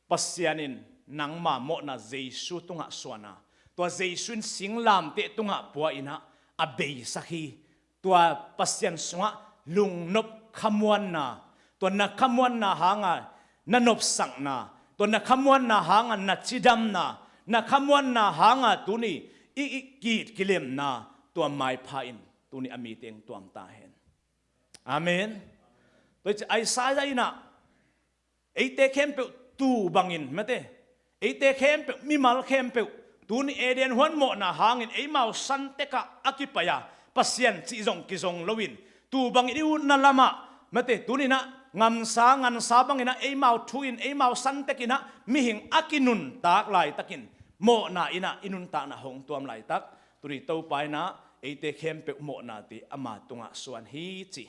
Pasian in nangma mawhna Jesu tungah suan a, tua Jesu in singlamteh tungah pua inah a beisak hi. Tua Pasian sungah lungnop khamuanna, tua na khamuanna hanga na nopsakna, tua na khamuanna hanga na cidamna, na khamuanna hanga tuni i, i ki-it kilemna tua maipha in tuni a miteng tuam ta hen. Amen. Tua hi ciah Isaiah inah eite khempeuh tuu bangin mate, eite khempeuh mimal khempeuh tuni Eden huan mawhna hangin eimau santekah a kipai a, Pasian cih zong kizong loin tuu bangin i utna lamah mate, tuninah ngamsa ngansa banginah eimau thu in eimau santekinah mihing a kinuntak laitakin mawhna inah i nuntakna hong tuam laitak tuni Topa inah eite khempeuh mawhnate ama tungah suan hi ci.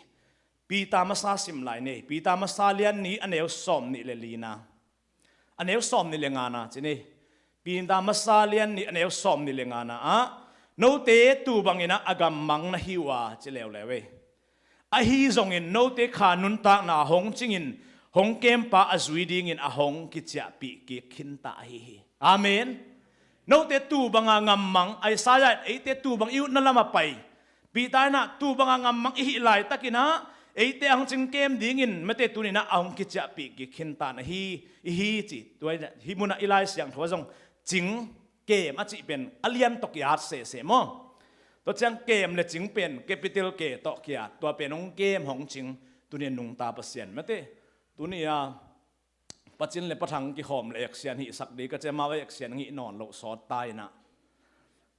Peter masa sim lai nei. Peter masa lian nih a neu sawm nih le lina, a neu sawm nih le ngana ci nei. Peter masa lian nih a neu sawm nih le ngana ah, note tuu banginah a gammang na hi uh a ci leuleu ei. Ahi zongin note kha nuntakna hong cingin hong kempa a zui dingin a hong kiciahpih kik khinta ahi hi. Amen. Note tuu banga ngammang, Isaiah in eite tuu bang i utna lama pai. Peter inah tuu banga ngammang i hih laitakinah eite a hong cingkem dingin mate tuninah a hong kiciahpih kik khinta na hi i hi ci. Tua hih munah i Lai Siangtho ah zong cing kem a cih pen a lian tawh ki-at sese maw? Tua ciang kem le cing pen capital K tawh ki-at, tua pen hong kem hong cing tuni a nungta Pasian mate. Tuni a Pacin le Pathang kikhawm le action hihsak ding ka ci a, amau action ngih nawn loh sawt ta inah,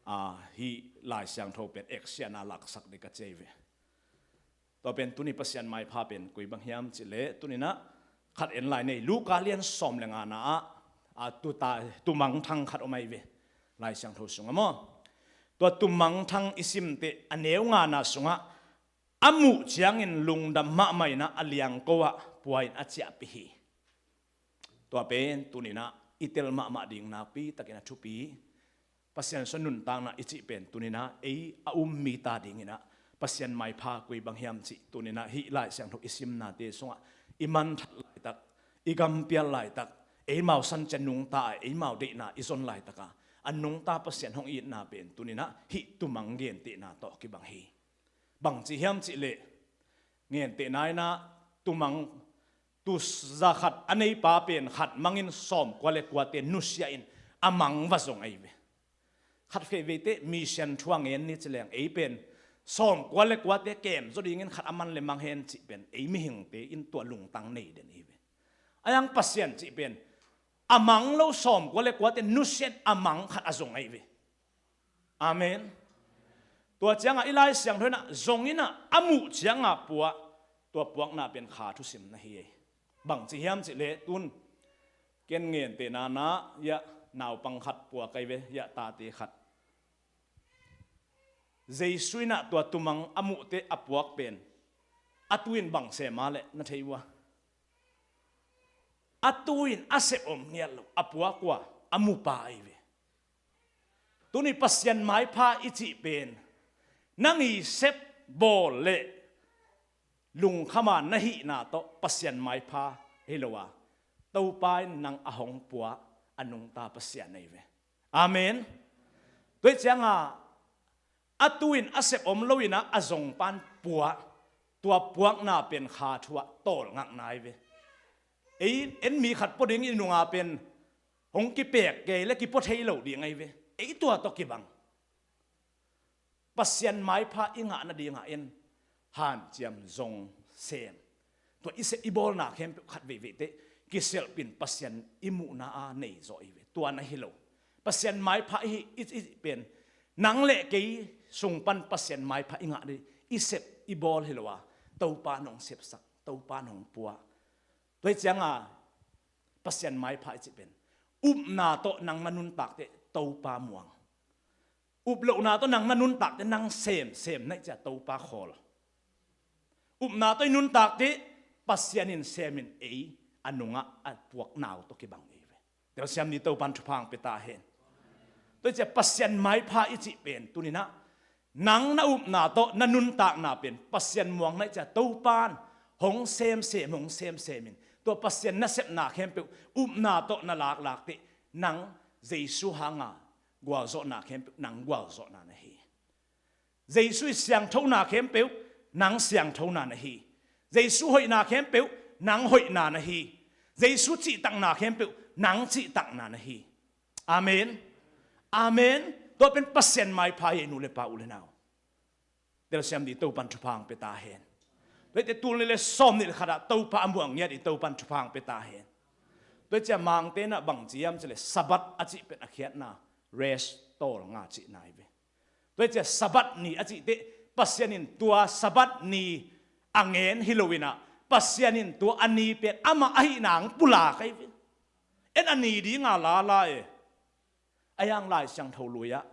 a, hih Lai Siangtho pen action a laksak ding ka ci ve. Tua pen tuni Pasian maipha pen koi bang hiam cih leh tuninah khat en lai nei, Luka lian sawm le ngana ah, a, tuta, tumangthang khat om ahi ve Lai Siangtho sungah maw? Tua tumangthang i simteh a neu ngana sungah a muh ciangin lungdam mahmah inah a liangko ah pua in a ciahpih hi. Tua pen tuninah i tel mahmah ding nakpi takin a thupi. Pasian sung nuntakna i cih pen tuninah ei a um mite adinginah Pasian maipha koi bang hiam cih tuninah hih Lai Siangtho i simnate sungah i manthat laitak, i gampial laitak, eimau san ciang nungta a, eimau deihna i zon laitaka a nungta Pasian hong itna pen tuninah hih tumang gentehna tawh kibang hi. Bangci hiam cihleh, gentehna inah tumang tu zakhat a neipa pen khat mangin sawmkua le kuate nusia in a mang va zong ahi ve. Khat veiveite mission thu a ngen ni cileng ei pen sawmkua le kuate kem zaw dingin khat a man le mang hen cih pen ei mihingte in tua lungtang nei den ahi ve. A yang Pasian cih pen a mang lo sawmkua le kuate nusia in a mang khat a zong ahi ve. Amen. Tua cianga i Lai Siangtho inah zong inah a muh cianga puah, tua puakna pen kha thusim na hi ei. Bangci hiam cihleh tun ken gentehna na, yah, naupang khat puak ahi ve, yah, tate khat. Jesu inah tua tumang a muhte a puak pen a tu in bang sem a leh na thei uh a, a tu in a sep om ngiat lo a puak uh a, a mupa ahi ve. Tuni Pasian maipha i cih pen nang i sep bawl le lungkhama na hihna tawh Pasian maipha hi lo a, Topa in nang a hong pua a nungta Pasian ahi ve. Amen. Tua cianga a tu in a sep om lo inah a zongpan pua, tua puakna pen kha thu ah tawlngakna ahi ve. Ei en mi khat pua ding i nunga pen hong kipek kei le kipua thei lo ding ahi ve. Ei tua tawh kibang Pasian maipha i ngah nadingah en hanciam zong sem. Tua i sep i bawlna khempeuh khat veiveite kiselpin Pasian i muhna a nei zaw i ve. Tua na hi lo. Pasian maipha i, i, i pen nang le kei sung pan Pasian maipha i ngah ding i sep i bawl hi lo a, Topa nong sepsak, Topa nong pua. Tua hi cianga Pasian maipha i cih pen upna tawh nang na nuntakte Topa muang. Uplohna tawh nang na nuntakte nang sem, sem na i cia Topa khawl. Upna tawh i nuntakte Pasian in semin ei a nungah a puakna uh tawh kibang ei ve. Telsiam ni Topan thupha hong pia ta hen. Tua i cia Pasian maipha i cih pen tuninah nang na upna tawh na nuntakna pen Pasian muang na i cia Topan hong semsem, hong semsemin tua Pasian na sepna khempeuh upna tawh na laklakte nang Jesu hanga gualzawhna khempeuh nang gualzawhna na hi. Jesu i siangthona khempeuh nang siangthona na hi. Jesu hoihna khempeuh nang hoihna na hi. Jesu cihtakna khempeuh nang cihtakna na hi. Amen. Amen. Tua pen Pasian maipha hi ei nu le pa u le nau. Telsiam di Topan thupha hong pia ta hen. Tua i te tul ni le sawm ni le khatah Topa a muang ngiat i Topan thupha hong pia ta hen. Tua i cia Mangte na bang ciam ci le Sabbath a cih pen a khiatna rest tawlnga cihna hi ve. Tua i cia Sabbath ni a cih teh Pasian in tua Sabbath ni a ngen hi lo inah Pasian in tua a ni pen amah ahihna hong pulak ahi ve. En a ni dinga lala e. A yang Lai Siangtho lui ah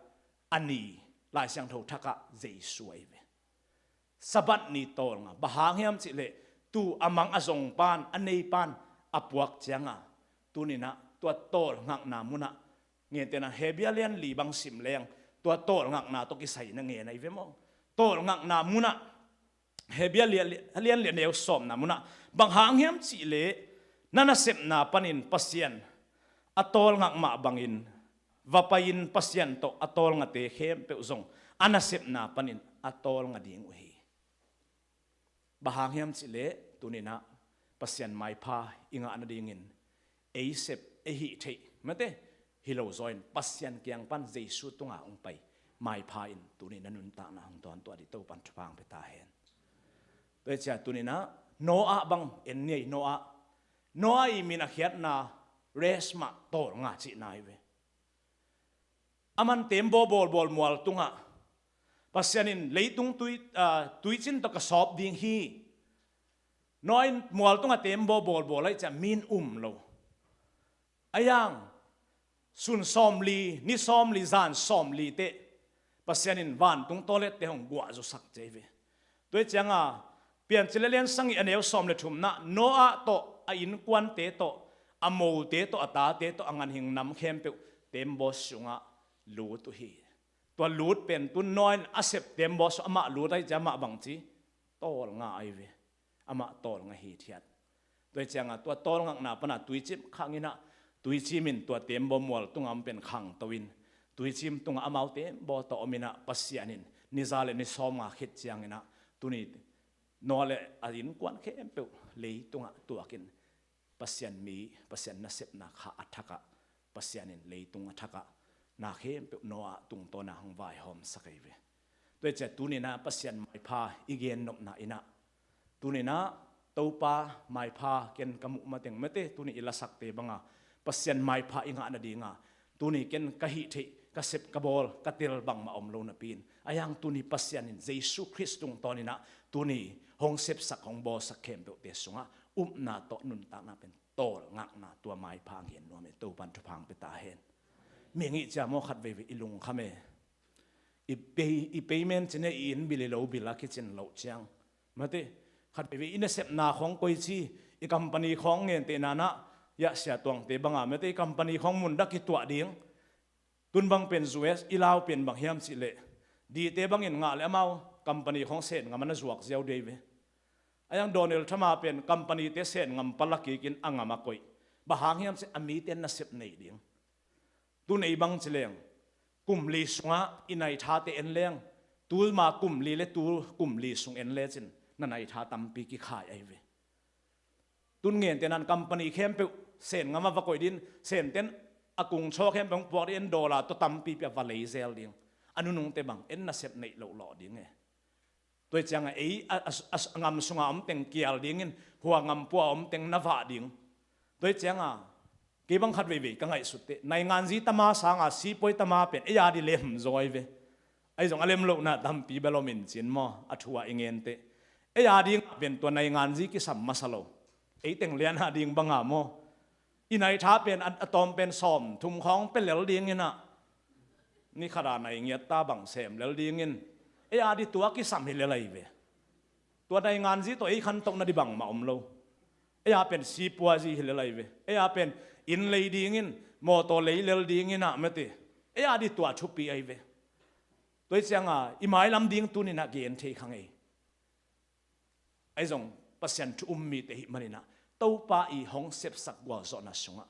a ni Lai Siangtho thakah Jesu ahi ve. Sabbath ni tawlnga bang hang hiam cih leh tu a mang a zong pan a nei pan a puak cianga tuninah tua tawlngakna munah ngen tena Hebia lian li bang sim leng tua tawlngakna tawh kisai na ngen ahi ve maw? Tawlngakna munah Hebia lian, lian lian neu sawmna munah bang hang hiam cih leh na nasepna panin Pasian a tawlngak mah bangin va pai-in Pasian tawh a tawlngate khempeuh zong a nasepna panin a tawlnga ding uh hi. Bang hang hiam cih leh tuninah Pasian maipha i ngah nadingin ei sep ei hih theih mate hi lo zaw in Pasian kiang pan Jesu tunga hong pai maipha in tuni na nuntakna hong tawntuah dih Topan thupha hong pia ta hen. Tua i cia tuninah Noah bang en ni ei. Noah, Noah i min a khiatna rest mah tawlnga cihna hi ve. A man tembaw bawlbawl mual tungah Pasian in leitung tui, ah, tuicin tawh ka sawp ding hi. Noah in mual tungah tembaw bawlbawl ahi ciah mi in um lo. A yang sun sawmli, ni sawmli, zan sawmli teh Pasian in vantung tawlette hong guah zawsak cia hi ve. Tua hi cianga Piancil a lian sagih a neu sawm le thumna Noah tawh a innkuante tawh a mote tawh a tate tawh a ganhing nam khempeuh tembaw sungah lut uh hi. Tua lut pen tun Noah in a sep tembaw sung amah lut ahi ciah amah bangci tawlnga ahi ve. Amah tawlnga hithiat. Tua hi cianga tua tawlngakna pana tuicip khang inah Tuicim in tua tembaw mual tungah om pen khangto in, tuicim tungah amau tembaw tawh om in ah, Pasian in ni za le ni sawmnga khit ciangin ah, tuni Noah le a innkuan khempeuh leitungah tuakin, Pasian mi, Pasian nasepna kha a thakah, Pasian in leitung a thakah na khempeuh Noah tungtawn ah hong vaihawmsak ahi ve. Tua hi ciah tuni-in ah Pasian maipha i gennopna in ah, tuni-in ah Topa maipha ken ka muh mateng mate, tuni i lasakte banga Pasian maipha i ngah nadinga, tuni ken ka hih theih, ka sep ka bawl, ka tel bangmah om lo napi-in, a hiang tuni Pasian in Jesu Khrist tungtawn in ah tuni hong sepsak, hong bawlsak khempeuhte sungah upna tawh nuntakna pen tawlngakna, tua maipha a gen nuam e. Topan thupha hong pia ta hen. Mihing i hih ciang maw, khat veivei i lungkham e. I pay, i payment cih leh i inn bill, i lo bill a kicin loh ciang, mate, khat veivei i nasepna khawng koici, i company khawng gentehna-in ah, hiah siatuangte banga mate, i company khawng mun dak kituah ding. Tun bang pen U S, i lau pen bang hiam cih leh, dite bangin ngah leh amau company khawng Sen ngam a na zuak ziau ding hi ve. A hiang Donald Trump a pen company-te Sen ngam pan la kikin a ngam a koih. Bang hang hiam cih leh a mite nasep nei ding. Tu nei bang ci leng, kum li sungah i naithate en leng, tu ma kum li le tu kum li sung en lecin na naitha tampi kikhai ahi ve. Tun gentehna-in company khempeuh Sen ngam a va koih ding, Senten a kungchaw khempeuh hong puak ding, en dollar tawh tampipi a va lei zel ding. A nunungte bang en nasep neih loh lawh ding e. Tua hi ciangah ei a, a, a, a ngam sunga om teng kial dingin, hua ngam pua om teng na vah ding. Tua hi ciangah kei bang khat veivei ka ngaihsut teh, nainganzi tama sanga sipuai tama pen ei a ding lem zaw ahi ve. Ahi zong a lem lohna tampi bel om in cin maw, a thu ah i gen teh. Ei a dingah pen tua nainganzi kisam masa lo. Ei teng lian a ding banga maw, i naitha pen a, a tawm pen sawmthum khawng pia lel dingin ah, ni khat a nai ngiat ta bang sem lel dingin, ei a ding tua kisam hi lel ahi ve. Tua nainganzi tawh ei khantohna ding bangmah om lo. Ei a pen sipuazi hi lel ahi ve. Ei a pen inn lei dingin, mawtaw lei lel dingin ah mate, ei a ding tua thupi ahi ve. Tua hi ciangah i mailam ding tuni-in ah gen thei kha ngei. Ahi zong Pasian thu um mite i hih manin ah, Topa i hong sepsak gualzawhna sungah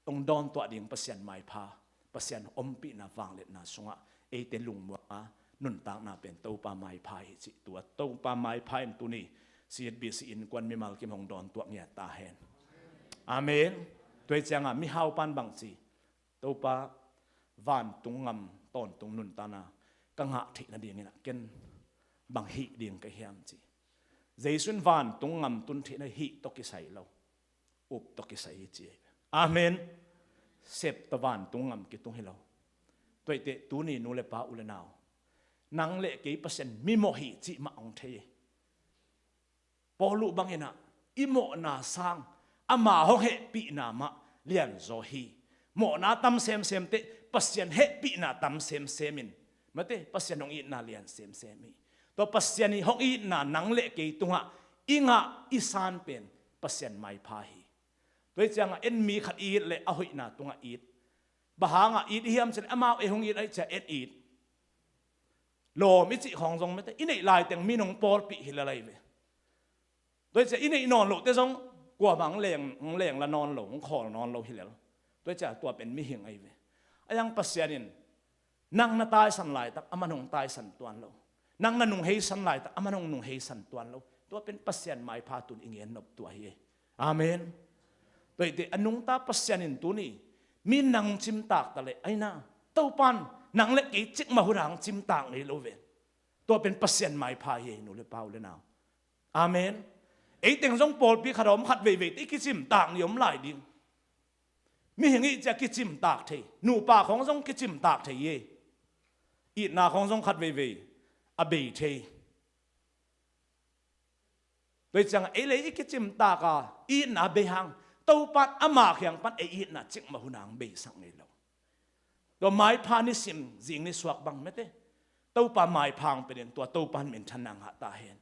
hong dawntuah ding Pasian maipha, Pasian ompihna vangliatna sungah eite lungmuanga nuntakna pen Topa maipha hi cih, tua Topa maipha in tuni C H B C innkuan mimal kim hong dawntuah ngiat ta hen. Amen. Tua hi ciangah mihau pan bang ci, Topa, vantung ngam tawntung nuntakna ka ngah theih nadingin ah ken bang hih ding ka hiam ci. Jesu in vantung ngam tun theihna hih tawh kisai lo, up tawh kisai hi ci. Amen. Sep tawh vantung ngam kitung hi lo. Tua hi teh tuni nu le pa, u le nau, nang le kei Pasian mimawh hi cih mah hong thei hi. Paul uh bangin ah, i mawhna sang ama hong hehpihna mah lianzaw hi. Mawhna tam semsem teh Pasian hehpihna tam semsem in, mate, Pasian hong itna lian semsem hi. Tua Pasian i hong itna nang le kei tungah i ngah i san pen Pasian maipha hi. Tua hi ciangah en mi khat i it leh a hoihna tungah it. Bang hangah it i hiam cih leh amau ei hong it ahih ciang en it. Lawm i cih khawng zong mate, i neih laiteng mi in hong pawlpih hi lel ahi ve. Tua hi ciah i neih nawn lohte zong kuamah hong leng, hong lengla nawn lo, hong khawl nawn lo hi lel. Tua hi ciah tua pen mihing ahi ve. A hiang Pasian in nang na taisan laitak aman hong taisan tuan lo. Nang na nungheisan laitak aman hong nungheisan tuan lo. Tua pen Pasian maipha tun i gen nop tua hi. Amen. Tua hi teh a nungta Pasian in tuni mi nang cimtak ta leh, aina, Topan nang le kei cikmah hun hang cimtak ngei lo ve. Tua pen Pasian maipha hi, nu le pa, u le nau. Amen. Ei teng zong pawlpi khat a om khat veivei teh i kicimtak ni om lai ding. Mihing i hih ciah kicimtak thei, nupa khawng zong kicimtak thei hi. Itna khawng zong khat veivei a bei thei. Tua hi ciangah ei le ei i kicimtak a, i itna bei hang, Topan ama kiang pan ei itna cikmah hun hang beisak ngei lo. Tua maipha nisim zing nisuak bang mate, Topa maipha hong pia ding, tua Topan minthanna ngah ta hen.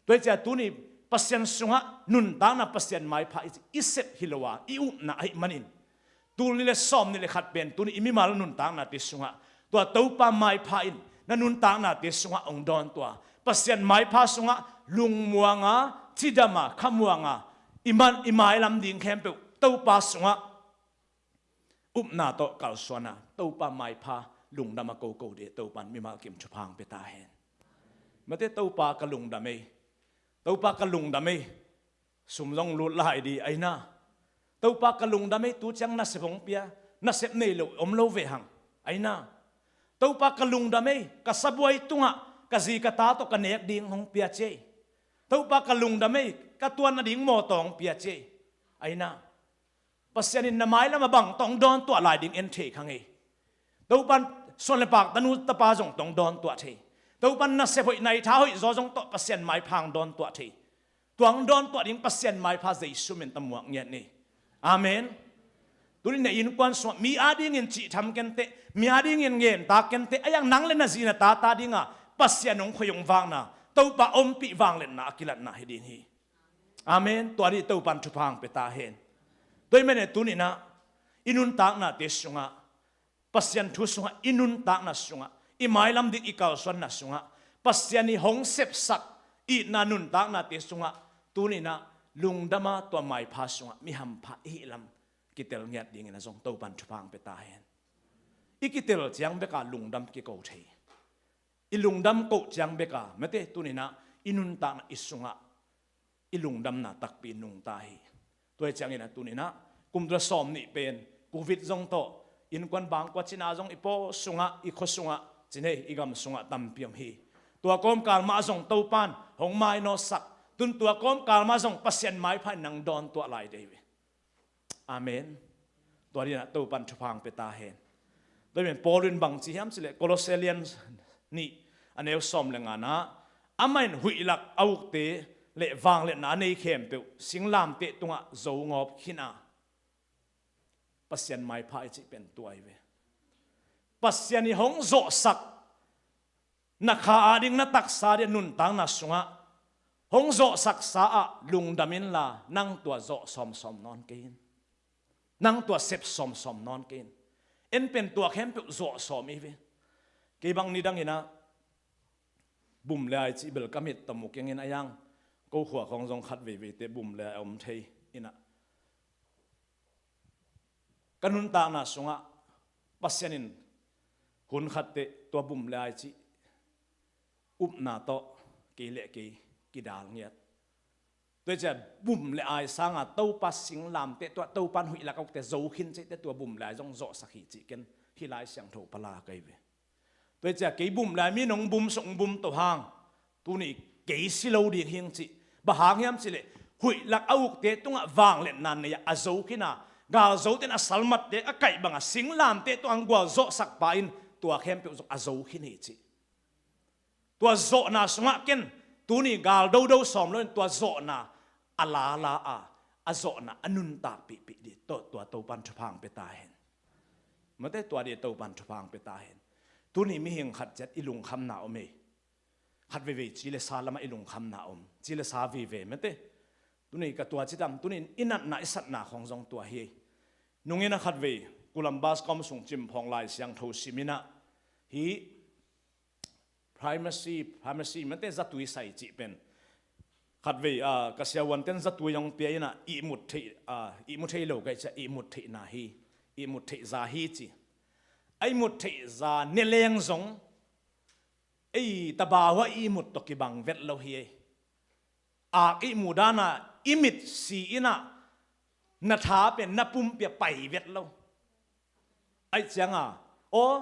Tua hi ciah tuni Pasian sungah nuntakna Pasian maipha i, i sep hi lo a, i upna ahih manin, tul nih le sawm nih le khat pen tuni i mimal nuntaknate sungah tua Topa maipha in na nuntaknate sungah hong dawntuah, Pasian maipha sungah lungmuanga, cidama, khamuanga i man, i mailam ding khempeuh Topa sungah upna tawh kalsuana Topa maipha lungdam a koko dih Topan mimal kim thupha hong pia ta hen. Mate, Topa ka lungdam ei. Topa ka lungdam ei. Sum zong lut lai di aina. Topa ka lungdam ei, tu ciang nasep hong pia, nasep nei lo om lo ve hang aina. Topa ka lungdam ei, ka sabuai tungah ka zi ka ta tawh ka nek ding hong pia ci ei. Topa ka lungdam ei, ka tuan nading mawtaw hong pia ci ei aina. Pasian in na mailam a bang tawh hong dawntuah lai ding en thei kha ngei. Topan suan le pak tanu tapa zong tawh hong dawntuah thei. Topan nasep hoih nai tha hoih zaw zong tawh Pasian maipha hong dawntuah thei. Tua hong dawntuah ding Pasian maipha Jesu min tawh muak ngiat ni. Amen. Tuni na innkuan sungah mi adingin cihtham kenteh, mi adingin ngentak kenteh, a iang nang le na zi na tata dingah Pasian hong khoih hong vakna, Topa ompih vangliatna a kilatna hi ding hi. Amen. Tua dih Topan thupha hong pia ta hen. Tua hi mene tuninah i nuntaknate sungah, Pasian thu sungah, i nuntakna sungah, i mailam dik i kalsuanna sungah, Pasian i hong sepsak itna nuntaknate sungah tuninah lungdama tua maipha sungah mi hampha i hihlam kitel ngiat dingin a zong Topan thupha hong pia ta hen. I kitel ciang beka lungdam kiko thei. I lungdam koh ciang beka mate tuninah i nuntakna i sungah i lungdamna takpi nungta hi. Tua hi ciangin a tuninah kum tua sawm nih pen Covid zong tawh innkuan bangkua cina zong i paw sungah, i khua sungah, cinei i gam sungah tampi om hi. Tua kawmkal mah zong Topan hong mainawsak, tun tua kawmkal mah zong Pasian maipha in nang dawntuah lai dei ve. Amen. Tua dinah Topan thupha hong pia ta hen. Tua hi men Paul in bang ci hiam cileh Colossians nih a neu sawm le nganah, amah in huihlak a ukte le vangliatna a nei khempeuh singlamteh tungah zo ngawp khin a, Pasian maipha i cih pen tua hi ve. Pasian i hong zawhsak na kha ading na taksa dih a nuntakna sungah hong zawhsaksa ah lungdam inla nang tua zawh sawmsawm nawn kei in. Nang tua sep sawmsawm nawn kei in. En pen tua khempeuh zawh sawm i ve. Kei bang nidanginah bum le ai cih bel ka mit tamu kengin a iang ko khua khawng zong khat veiveite bum le ai a om thei inah ka nuntakna sungah Pasian in hun khatteh tua bum le ai cih upna tawh kei le kei kidal ngiat. Tua hi cia bum le ai sanga Topa singlamteh tua Topan huihlak a ukte zo khin cihte tua bum le ai zong zawhsak hi cih ken hih Lai Siangtho pala kai ve. Tua hi cia kei bum le ai mi nong bum sung bum to hang tuni kei si lo ding hing cih. Bang hang hiam cileh huihlak a ukte tungah vangliatna nei a zo khin a, galzote in a salmatte a kaih banga singlamteh tungah gualzawhsak pa in tua khempeuh zong a zo khin hi cih. Tua zawhna sungah ken tuni gal dodo sawm loin tua zawhna a lala a, a zawhna a nuntak pihpih dih tawh tua Topan thupha hong pia ta hen. Mate, tua dih Topan thupha hong pia ta hen. Tuni mihing khat ciat i lungkhamna om ei. Khat veivei ci le sa lamah i lungkhamna om. Ci le sa vive mate. Tuni ka tua ci tam, tuni i natna i satna khawng zong tua hi ei. Nungin a khat vei Columbus kom sung cimphawng Lai Siangtho siminah hi primacy, primacy mate zatui sai cih pen khat vei, ah, ka siavuanten zatui hong pia inah ihmut theih, ah, ihmu thei lo kai cia ihmut theihna hi, ihmut theih za hi ci. A ihmut theih za ne leng zong ei tabau ah ihmut tawh kibang vet lo hi ei. Ak ihmu dana i mit si inah na tha pen na pumpi a pai vet lo. Aih cianga aw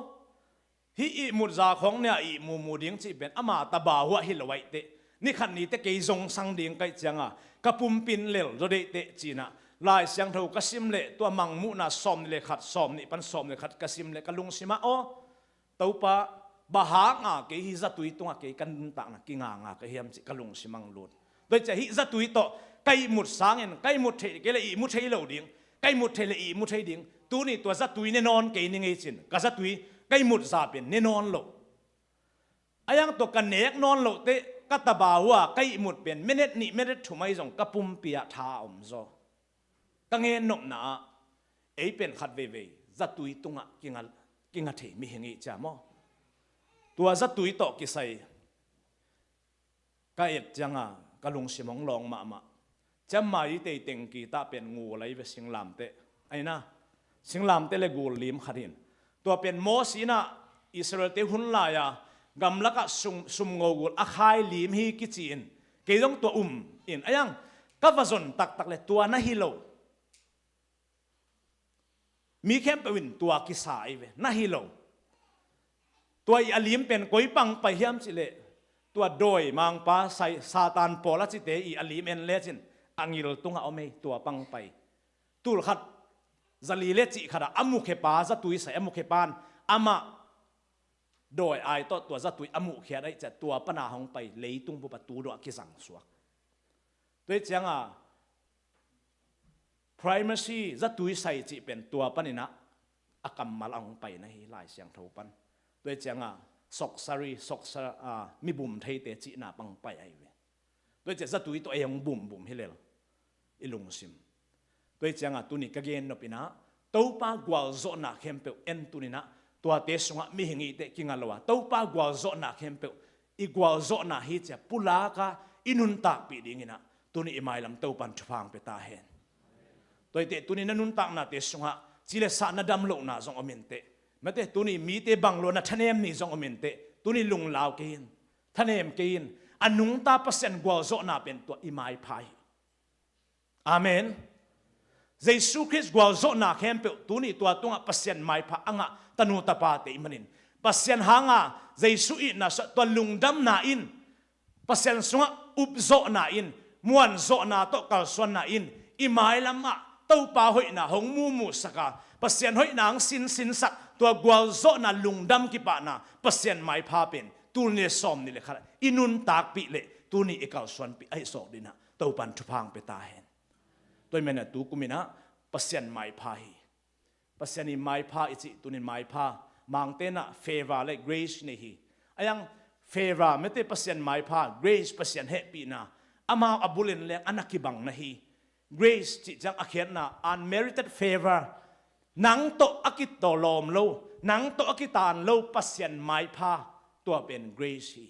hih ihmut za khawng nia ihmu mu ding cih pen ama tabau ah hi lo aih teh. Nikhat nite kei zong sang ding kaih cianga ka pumpi in lel zaw deih teh cinah Lai Siangtho ka sim leh tua Mangmuhna sawm nih le khat, sawm nih pan sawm le khat ka sim leh ka lungsimah aw Topa, bang hanga kei hih zatui tungah kei ka nuntakna kinganga ka hiam cih ka lungsim ang lut. Tua hi cia hih zatui tawh ka ihmut sangin ka ihmut theih kei le ihmu thei lo ding, ka ihmut theih le ihmu thei ding. Tuni tua zatui ne nawn kei ni ngei cin ka zatui ka ihmut za pen ne nawn lo. A iang tua ka nek nawn loh teh ka tabau a ka ihmut pen minute nih minute thum ahi zong ka pumpi ah tha a om zaw. Ka ngen nopna ah ei pen khat veivei zatui tungah kinga, kinga thei mihing i cia maw? Tua zatui tawh kisai ka et cianga ka lungsim hong lawng mahmah. Ciammai i teiteng kitah pen ngu lei ve singlamteh. Aina Singlamteh le gul lim khat hi in. Tua pen Moses in ah Israel-te hun lai-a gamlakah sum, sumngo gul a khai lim hi kici in. Kei zong tua um in. Ahi zongin ka va zon taktak le tua na hi lo. Mi khempeuh in tua kisa ahi ve, na hi lo. Tua i a lim pen koi pang pai hiam cih leh, tua dawi mangpa, sai, Satan pawl a cite i a lim en lecin, angil tungah om ei, tua pang pai. Tul khat zali le cih khatah a mukhia pa, zatui sai a mukhia pan, amah dawi ai tawh tua zatui a muhkhiat ahih ciang tua pana hong pai, leitung bup a tu dawh a kizang suak. Tua hi ciangin primacy, zatui sai cih pen tua panin ah a kammal a hong pai na hi, Lai Siangtho pan. Tua hi ciangin sorcery, sorcerer, ah, mi bum theite cihna pan pai ahi ve. Tua hi ciang zatui tawh ei hong bumbum hi lel i lungsim. Tua hi ciangin tuni ka gen nop in ah, Topa gualzawhna khempeuh en tuni in ah, tuate sungah mihing i hihte kinga lo a, Topa gualzawhna khempeuh i gualzawhna hi ci-a pulak a i nuntakpih ding in ah, tuni i mailam Topan thupha hong pia ta hen. Tua hi teh tuni na nuntaknate sungah ci le sa na dam lohna zong om in teh. Mate, tuni mite bang lua na thanem ni zong om in teh. Tuni lunglau kei in, thanem kei in. A nungta Pasian gualzawhna pen tua i maipha hi. Amen. Jesu Khrist gualzawhna khempeuh tuni tua tungah Pasian maipha a ngah tanu tapate i hih manin, Pasian hanga Jesu itna suah, tua lungdamna in, Pasian sungah upzawhna in, muanzawhna tawh kalsuanna in, i mailamah Topa hoihna hong muhmuhsak a, Pasian hoihna hong sinsinsak, tua gualzawhna, lungdam kipahna, Pasian maipha pen tul nih le sawm nih le khat i nuntakpih leh tuni i kalsuanpih ahi zawk ding in ah Topan thupha hong pia ta hen. Tua hi manin ah tu kum in ah Pasian maipha hi. Pasian i maipha i cih, tuni in maipha, Mangte in ah favor le grace nei hi. Ahi zongin favor, mate, Pasian maipha, grace, Pasian hehpihna, amau a bul in leng a na kibang na hi. Grace cih ciang a khiatna unmerited favor, nang tawh a kitawlawm lo, nang tawh a kitaan lo Pasian maipha, tua pen grace hi.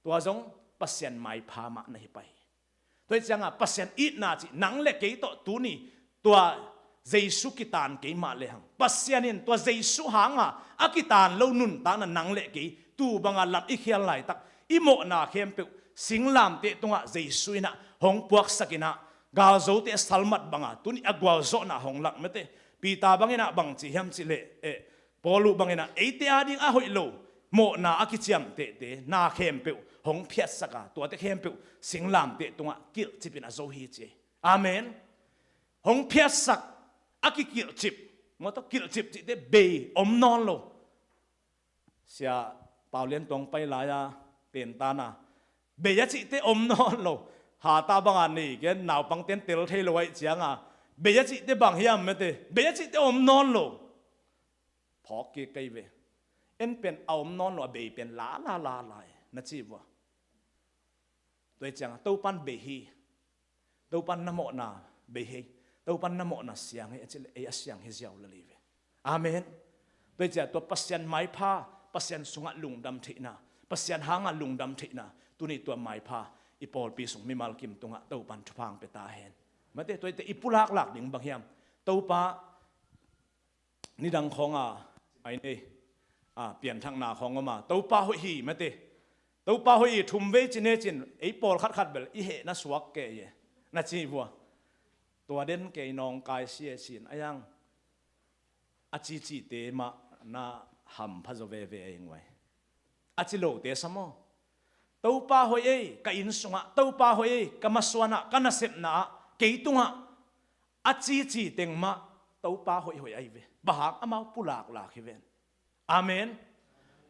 Tua zong Pasian maipha mah na hi pah hi. Tua hi ciangin Pasian itna cih nang le kei tawh tuni tua Jesu kitaan kei mah lehang, Pasian in tua Jesu hanga a kitaan lo nuntakna nang le kei tu banga lam i khial laitak, i mawhna khempeuh singlamteh tungah Jesu in ah hong puaksak in ah, galzote a salmat banga tuni a gualzawhna hong lak, mate. Peter bangin ah bang ci hiam cih leh, eh, Paul bangin ah eite ading a hoih lo mawhna a kiciamtehte na khempeuh hong phiatsak a, tuate khempeuh singlamteh tungah kilhcip in a zo hi ci. Amen. Hong phiatsak, a kikilhcip. Mawtaw kilhcip cihte bei om nawn lo. Sia Pau Lian Tuang pai lai-a, pentan a, bei a cihte om nawn lo. Hata banga nei gen, naupangten tel thei lo ahih cianga, bei a cihte bang hiam, mate, bei a cihte om nawn lo. Phawk kik kei ve. En pen a om nawn lo a, bei pen la la la la e, na ci vua. Tua hi ciangin Topan bei hi. Topan na mawhna bei hi. Topan na mawhna siang hi, a cih leh ei a siang hi ziau lel hi ve. Amen. Tua hi ciangin tua Pasian maipha, Pasian sungah lungdam theihna, Pasian hangah lungdam theihna, tuni tua maipha i pawlpi sung mimal kim tungah Topan thupha hong pia ta hen. Mate, tua hi teh i pulaklak ding bang hiam? Topa, nidang khawng a, ai nei, a, pianthakna khawng om a, Topa hoih hi, mate. Topa hoih hi, thum vei ci ne cin, ei pawl khatkhat bel i hehna suak kei e, na ci vua. Tua den kei nawngkai sia cin, a yang a cicite mah na hampha zaw veve ei nguai. A ci lote sa maw? Topa hoih ei, ka inn sungah Topa hoih ei, ka masuanah, ka nasepna-ah, kei tungah a cici teng mah Topa hoihhoih ahi ve. Bang hang? Amau pulaklak hi ven. Amen.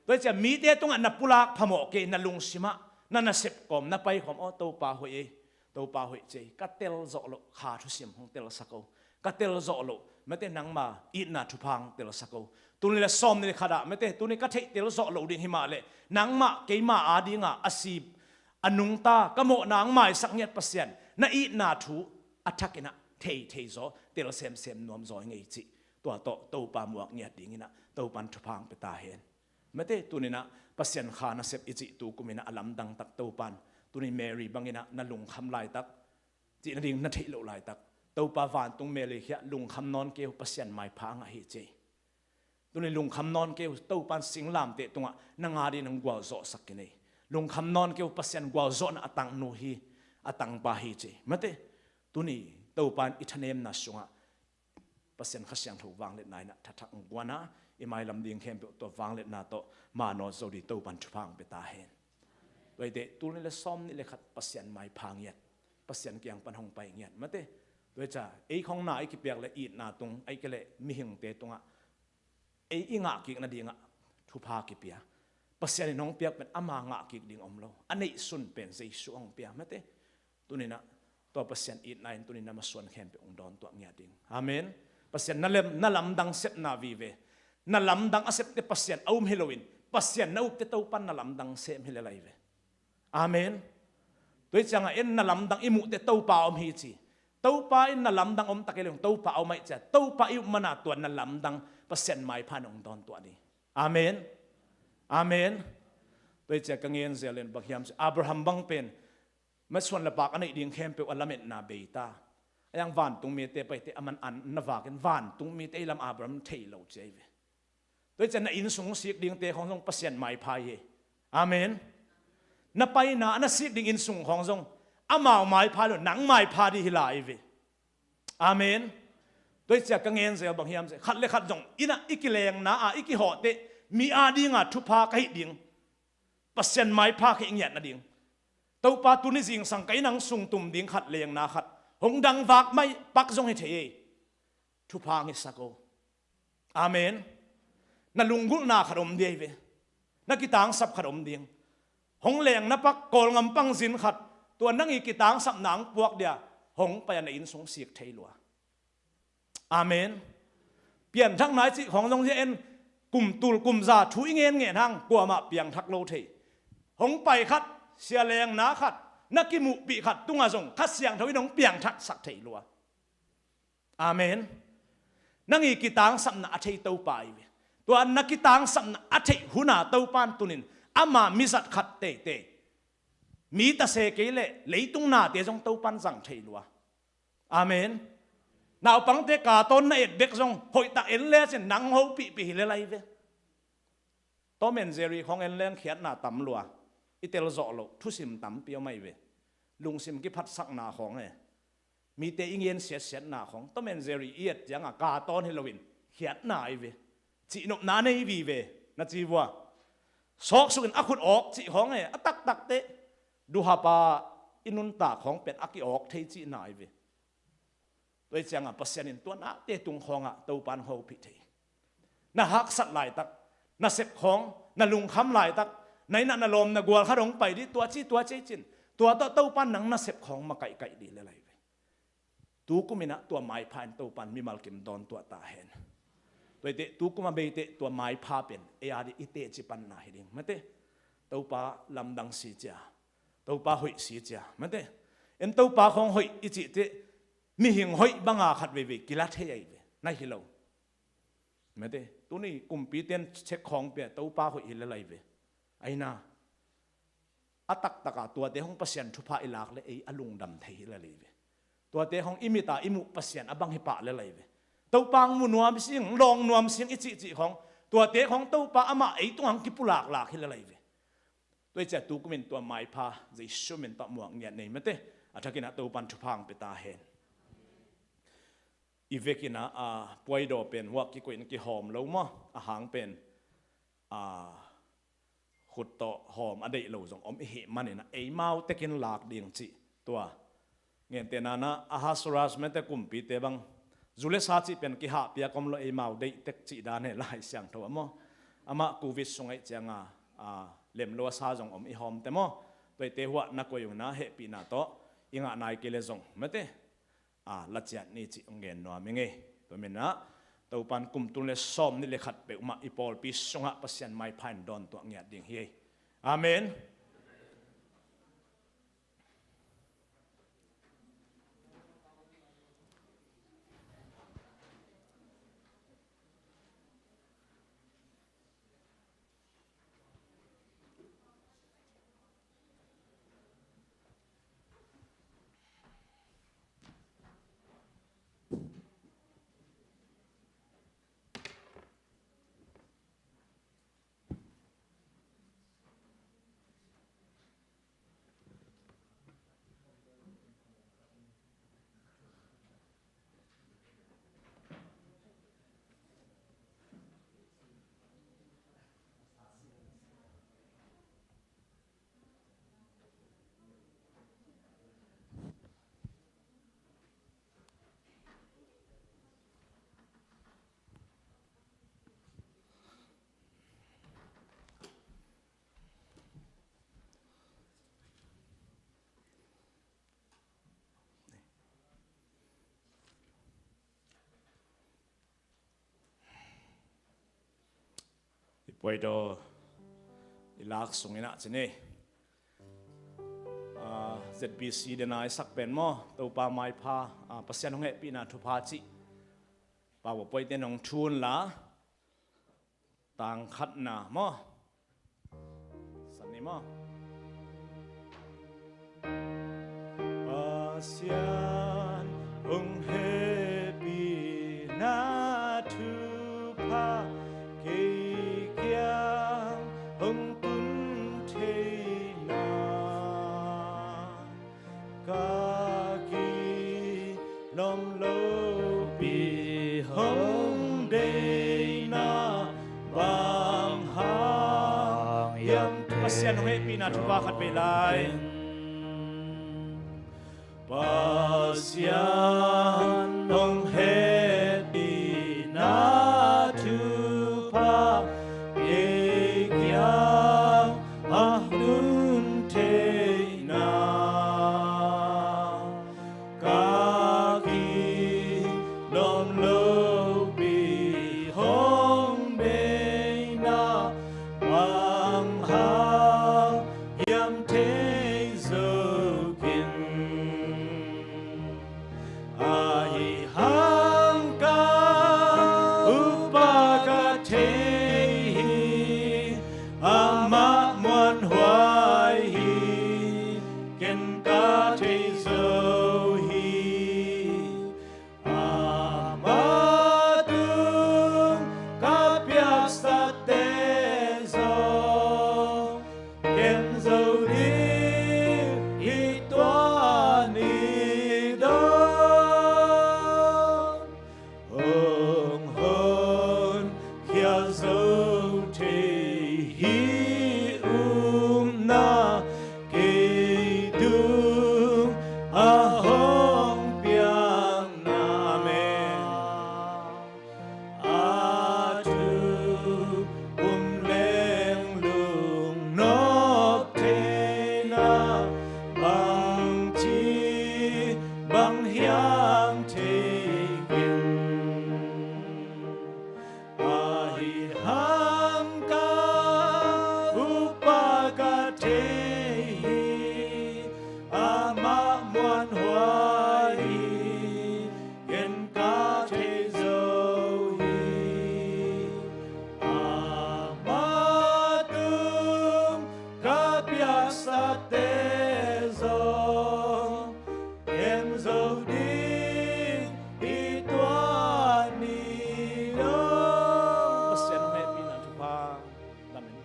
Tua hi ciang mite tungah na pulak phamawh kei, na lungsimah, na nasep kawm, na paikhawm, aw Topa hoih ei, Topa hoih ci ei, ka tel zawh loh kha thusim hong telsak o. Ka tel zawh loh, mate, nangma itna thupha hong telsak o. Tul nih le sawm nih le khat ah, mate, tuni ka theih tel zawh loh ding hi mah leh, nangmah keima adinga a sip, a nungta, ka mawhna hong maisak ngiat Pasian, na itna thu a thakin ah thei thei zaw, tel semsem nuam zaw hi ngei cih, tua tawh Topa muak ngiat dingin ah Topan thupha hong pia ta hen. Mate, tuni-in ah Pasian kha nasep i cih tu kumin ah a lamdang tak Topan, tuni Mary bangin ah na lungkham laitak, cih nading na theih loh laitak, Topa vantung mel i khia, lungkham nawn kei uh, Pasian maipha a ngah hi ci. Tuni lungkham nawn kei uh, Topa in singlamteh tungah nang a dingin hong gualzawhsak hi ei. Lungkham nawn kei uh, Pasian gualzawhna a tangnu hi, a tangpa hi ci. Mate, tuni Topa in i thanemna sungah Pasian Kha Siangtho vangliatna in a thathak hong guan a, i mailam ding khempeuh tua vangliatna tawh manawh zo ding Topa in thupha hong pia ta hen. Tua hi teh, tul nih le sawm nih le khat Pasian maipha ngiat, Pasian kiang pan hong pai ngiat. Mate, tua hi ciang ei khong na i kipiak le itna tung, ahih kei leh mihingte tungah ei i ngah kik nadingah thupha kipia. Pasian in hong piak pen ama ngah kik ding om lo. A neihsun pen Jesu hong pia. Mate, tuni in a, tua Pasian itna in tuni in a masuan khempeuh hong dawntuah ngiat ding. Amen. Pasian na lem, na lamdang sepna vive. Na lamdang a septe Pasian a um hi loin, Pasian na upte Topa in na lamdang sem hi lel hi ve. Amen. Tua hi ciangah en na lamdang i muhte Topa om hi ci. Topa in na lamdang om ta kei leng Topa a om ahih ciang, Topa i up man a tua na lamdang Pasian maipha in hong dawntuah ding. Amen. Amen. Tua hi ciang ka ngen zel in bang hiam ci, Abraham bang pen masuan le pak a neih ding khempeuh a lametna bei ta. A yang vantung mite pai teh a man an na vak in vantung mite i lam Abraham thei lo ci hi ve. Tua hi ciang na innsung sik dingte khong zong Pasian maipha hi. Amen. Na paina, na sik ding innsung khong zong amau maipha lo, nang maipha ding hi lai hi ve. Amen. Tua hi ciang ka ngen zel bang hiam ci, khat le khat zong in a i kilengna a i kihawh teh mi a dinga thupha ka hih ding, Pasian maipha ka hih ngiat nading. Topa, tuni zingsang ka inn hong sung tum ding khat, lengna khat hong dang vak mai pak zong hi thei ei. Thupha hong hisak o. Amen. Na lunggulhna khat om ding hi ve. Na kitangsap khat om ding. Hong leng na pak, Kawlgam pang zin khat, tua nang i kitangsapna hong puak dia hong pai a na innsung sik thei lua. Amen. Pianthakna i cih khong zong hi a, en kum tul kum za thu i ngen ngen hang kuamah piangthak lo thei. Hong pai khat, sia lengna khat, na kimuhpih khat tungah zong Kha Siangtho in hong piangthaksak thei lua. Amen. Nang i kitangsapna a thei Topa hi ve. Tua na kitangsapna a theih hun a Topa in tuni in ama mizat khat teitei, mi ta se kei leh leitung nate zong Topa in zang thei lua. Amen. Naupangte cartoon na et bek zong hoihtak en lecin nang hong hopihpih hi lel hi ve. Tom and Jerry khong en leng khiatna tam lua. I tel zawh loh thusim tampi om hi ve. Lungsim kiphatsakna khong e. Mite i ngen siatsiatna khong, Tom and Jerry i et ciangah cartoon hi loin khiatna hi ve. Cihnopna nei vive, na ci vua. Sawksukin a khut awk cih khong e, a taktak teh duhapa i nuntak khong pen a kiawk thei cihna hi ve. Tua hi ciangah Pasian in tua nate tung khawngah Topa in hong hopih thei. Na haksat laitak, na sep khawng, na lungkham laitak, na innah na lawm na gual khat hong pai dih, tua ci, tua ci cin, tua tawh Topa in nang na sep khawng makaihkaih dih lel hi ve. Tukum innah tua maipha in Topa in mimal kim dawntuah ta hen. Tua hi teh tukum a bei teh tua maipha pen ei a dih i teci panna hi ding. Mate, Topa lamdang si cia, Topa hoih si cia. Mate, en Topa khawng hoih i cih teh mihing hoih banga khat veivei kila thei ahi ve. Na hi lo. Mate, tuni kumpite in check khawng pia, Topa hoih hi lel ahi ve. Aina, a taktaka tuate hong Pasian thupha i lak le ei a lungdam thei hi lel ahi ve. Tuate hong i mita i muh Pasian a bang hi pah lel ahi ve. Topa hong mu nuam sing, lawng nuam sing i cihcih khawng, tuate khawng Topa amah ei tungah hong kipulaklak hi lel ahi ve. Tua hi ciah tukumin tua maipha Jesu min tawh muak ngiat nei mate. A thakin ah Topan thupha hong pia ta hen. I vekin ah, a, puaidaw pen huak kikoih in kihawm lo maw? A hang pen, a, khut tawh hawm a deih lo zong om i hih manin ah eimau tekin lak ding cih tua. Ngente nanah Ahasuerus mate kumpite bang zu le sa cih pen kihahpiak om lo, eimau deih tek cih dan he Lai Siangtho ah maw? Amah covid sung ahih cianga, a, lem lo a sa zong om i hawmte maw? Tuaite huah na koih ung na hehpihna tawh i ngah nai kei le zong mate, a, laciat ni cih hong gen nuam i ngei. Tua minah Topan kum tul le sawm nih le khat peuhmah i pawlpi sungah Pasian maipha in dawntuah ngiat ding hi. Amen. Puai daw i lak sungin ah cin ei. Ah, Z B C dena i sak pen maw, Topa maipha, ah, Pasian hong hehpihna thupha cih pau a puaite nong thun la, tang khatna maw. San ni maw. Pasian hong hehpihna thupha kei kiang hong tun theihna, ka kilawm lopi hong deihna, bang hang hiam? Pasian hong hehpihna thupha khat vei lai. Pasian hong hehpihna thupha kei kiang hong tun theihna, ka kilawm lopi hong deihna, bang hang hiam thei zo keng. Ahi hang ka upa ka thei hi, amah muanhuai hi, ken ka thei zo hi. Amah tung ka piaksate zong kem zo ding hi tua ni dong. Hong honkhia zo thei hi, upna kei tung a hong piakna. Amen. A thu um leng lungnop theihna, bangci bang hiam thei keng. Ahi hang ka upa ka thei hi, amah muanhuai hi, ken ka thei zo hi. Amah tung ka piaksate zong kem zo ding hi tua ni dong. Pasian hong hehpihna thupha lamen.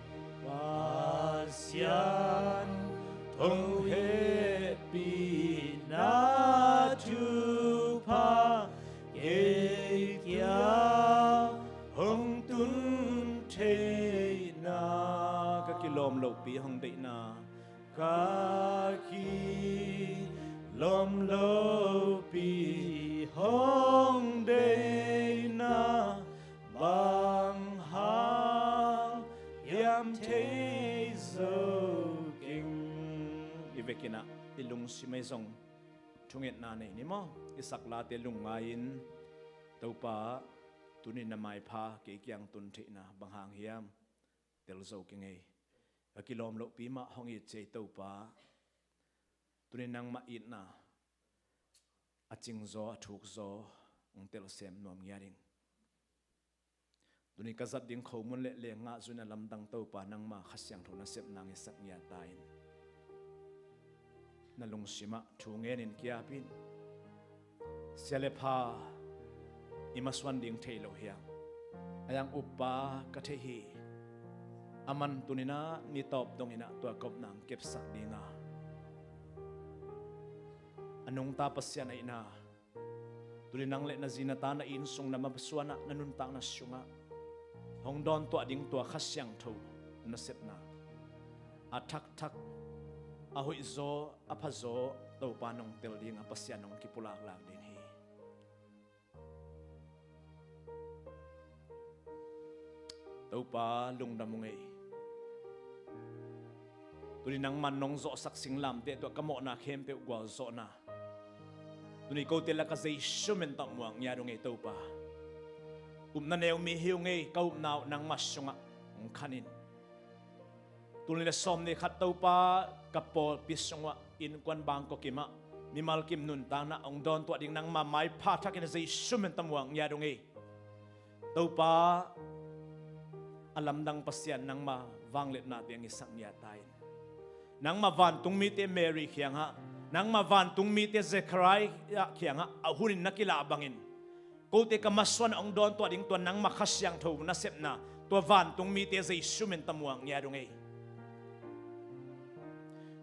Pasian hong hehpihna thupha kei kiang hong tun theihna, ka kilawm lopi hong deihna, ka kilawm lopi hong deihna, bang hang hiam thei zo keng. I vekin ah i lungsim ah zong thungetna nei ni maw. I saklate lungngai-in, Topa, tuni na maipha kei kiang tun theihna bang hang hiam? Tel zo keng ei. Ka kilawm lohpi mah hong it ciai Topa. Tuni nangmah itna a cingzaw, a thukzaw hong telsiam nuam ngiat ing. Tuni ka zat ding khomun le lengngah zuina lamdang Topa nangma Kha Siangtho nasepna ngiatsak ngiat ta in. Na lungsimah thu ngenin kiapin. Sia le pha i masuan ding thei lo hiam? A yang uppa ka thei hi. A man tuninah ni tawp donginah tua kopna ang kepsak dinga a nungta Pasian ahihna, tuni nang le na zi na ta na inn sung na masuanah na nuntakna sungah hong dawntuah ding tua Kha Siangtho nasepna a thakthak, a hoihzaw, a phazaw Topa nong tel dinga Pasian nong kipulaklak ding hi. Topa lungdam ung ei. Tuni nangman nong zawhsak singlamteh tuah ka mawhna khempeuh gualzawhna tuni kote laka Jesu min tawh muang ngiat ung ei Topa. Upna neu mi hi ung ei, ka upna uh nangma sungah hong khan in. Tul nih le sawm nih khat Topa, ka pawlpi sungah innkuan Bangkok kim ah mimal kim nuntakna hong dawntuah ding nangma maipha thakin Jesu min tawh muang ngiat ung ei. Topa, a lamdang Pasian nangma vangliatnate hong hisak ngiat ta in. Nangma vantung mite Mary kiangah, nangma vantung mite Zechariah kiangah a hunin na kilah bangin, kote ka masuan hong dawntuah ding tua nangma Kha Siangtho nasepna tua vantung mite Jesu min tawh muang ngiat ung ei.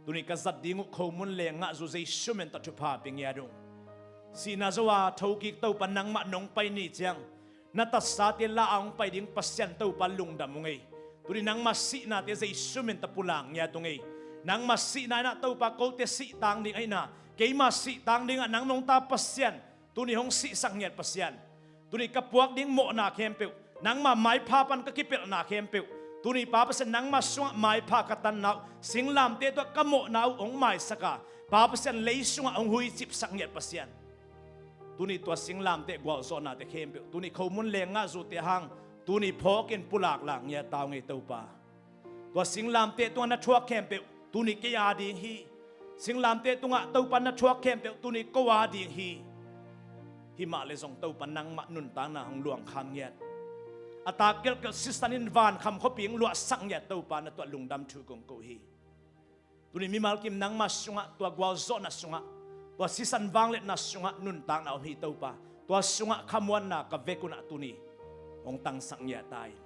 Tuni ka zat ding uh khomun le ngah zu Jesu min tawh thupha pia ngiat ung. Sihna zo a thokik Topa nangmah nong pai ni ciang, na tatsate la a hong pai ding Pasian Topa lungdam ung ei. Tuni nangma sihnate Jesu min tawh pulak ngiat ung ei. Nangma sihna inah Topa kote sihtang ding ahihna, keima sihtang dingah nang nong ta Pasian, tuni hong sihsak ngiat Pasian. Tuni ka puak ding mawhna khempeuh, nangma maipha pan ka kipelhna khempeuh, tuni Pa Pasian nangma sungah maipha ka tanna uh, singlamteh tungah ka mawhna uh hong maisak a, Pa Pasian lei sungah hong huicipsak ngiat Pasian. Tuni tua singlamteh gualzawhnate khempeuh, tuni khomun le ngah zute hang, tuni phawkin pulak lak ngiat ta ung ei Topa. Tua singlamteh tungah na thuak khempeuh, tuni kei a ding hi. Singlamteh tungah Topa na thuak khempeuh, tuni ko a ding hi. Himah le zong Topa nangmah nuntakna hong luangkham ngiat. A tak kelhkelh sisan in vankham khuapi hong luahsak ngiat Topa na tuah lungdam thu kong ko hi. Tuni mimal kim nangma sungah, tua gualzawhna sungah, tua sisan vangliatna sungah nuntakna om hi Topa. Tua sungah khamuanna ka vek unah tuni hong tangsak ngiat ta in.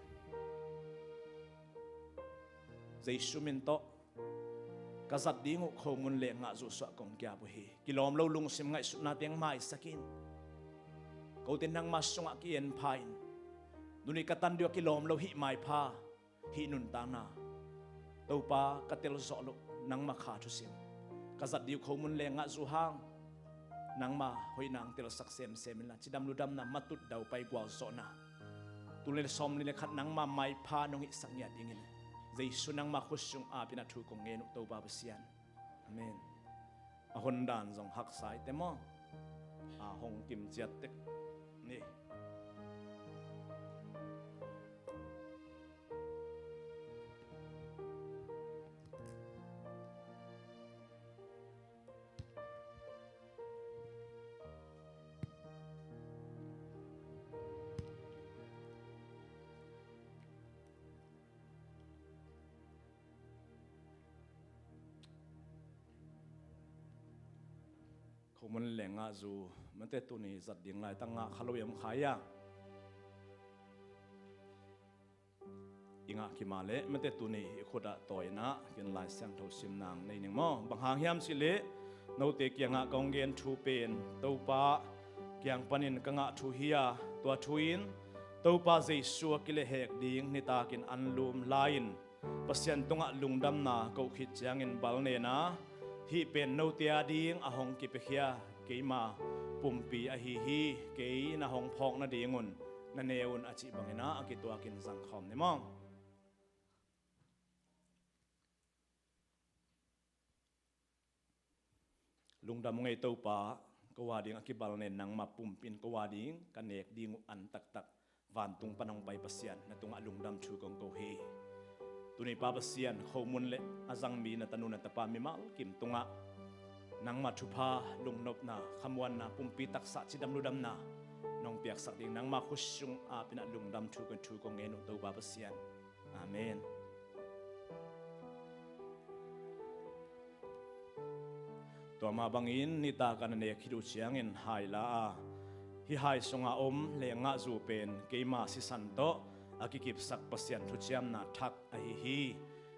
Jesu min tawh ka zat ding uh khomun le ngah zu suah kong kiap uh hi. Kilawm lo lungsim ngaihsutna teng maisak in. Kote nangma sungah ki-en pha in. Tuni ka tan ding uh a kilawm lo hih maipha, hih nuntakna Topa ka telzawh loh nangma Kha thusim, ka zat ding uh khomun le ngah zu hang nangma hoihna hong telsak semsem inla, cidam ludamna, matut daupai gualzawhna, tul nih le sawm nih le khat nangma maipha nong hihsak ngiat dingin Jesu nangma khutsung apin a thu kong ngen uh Topa Pasian. Amen. A hondan zong haksa i te maw? A hong kim ciat tek ni. Khomun le ngah zu mate tuni zat ding laitak ngah kha lo i om kha ia? I ngah kima leh mate tuni i khutah tawi inah kin Lai Siangtho sim nang nei ning maw? Bang hang hiam cih leh note kiangah ka hong gen thu pen Topa kiang panin ka ngah thu hi a, tua thu in Topa Jesu a kilehhek ding nitakin anlum lai-in Pasian tungah lungdamna koh khit ciangin bal nena, hih pen note a ding a hong kipiakhia keima pumpi ahi hi. Kei na hong phawk nadingun na ne un a cih bangin ah a kituakin zangkhawm ni maw? Lungdam ung ei Topa, ko a ding a kibalnen nangma pumpi in ko a ding ka nek ding uh an taktak vantung pan hong pai Pasian na tungah lungdam thu kong ko hi. Tuni Pa Pasian, khomun le a zangmi na tanu na tapa mimal kim tungah nangma thupha, lungnopna, khamuanna, pumpi taksa cidam ludamna nong piaksak ding nangma khutsung apin ah lungdam thu kong, thu kong ngen uh Topa Pasian. Amen. Tua mah bangin nitak a na nek khit uh ciangin hai la a, hih hai sunga om le ngah zu pen keima sisan tawh a kikipsak Pasian thuciamna thak ahi hi.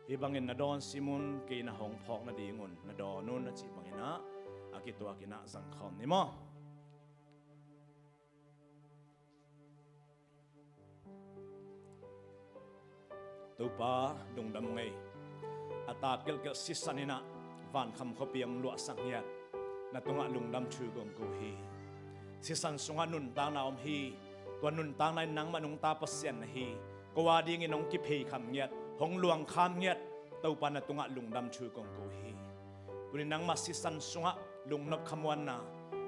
Hih bangin na dawn sim un, kei na hong phawk nadingun na dawn un a cih bangin ah a kituakin ah zangkhawm ni maw? Topa, lungdam ung ei. A tak gelhgelh sisan inah vankham khuapi hong luahsak ngiat na tungah lungdam thu kong ko hi. Sisan sungah nuntakna om hi. Tua nuntakna in nangmah nungta Pasian na hi. Ko a dingin hong kipheikham ngiat, hong luangkham ngiat Topa na tungah lungdam thu kong ko hi. Tuni nangmah sisan sungah lungnop khamuanna,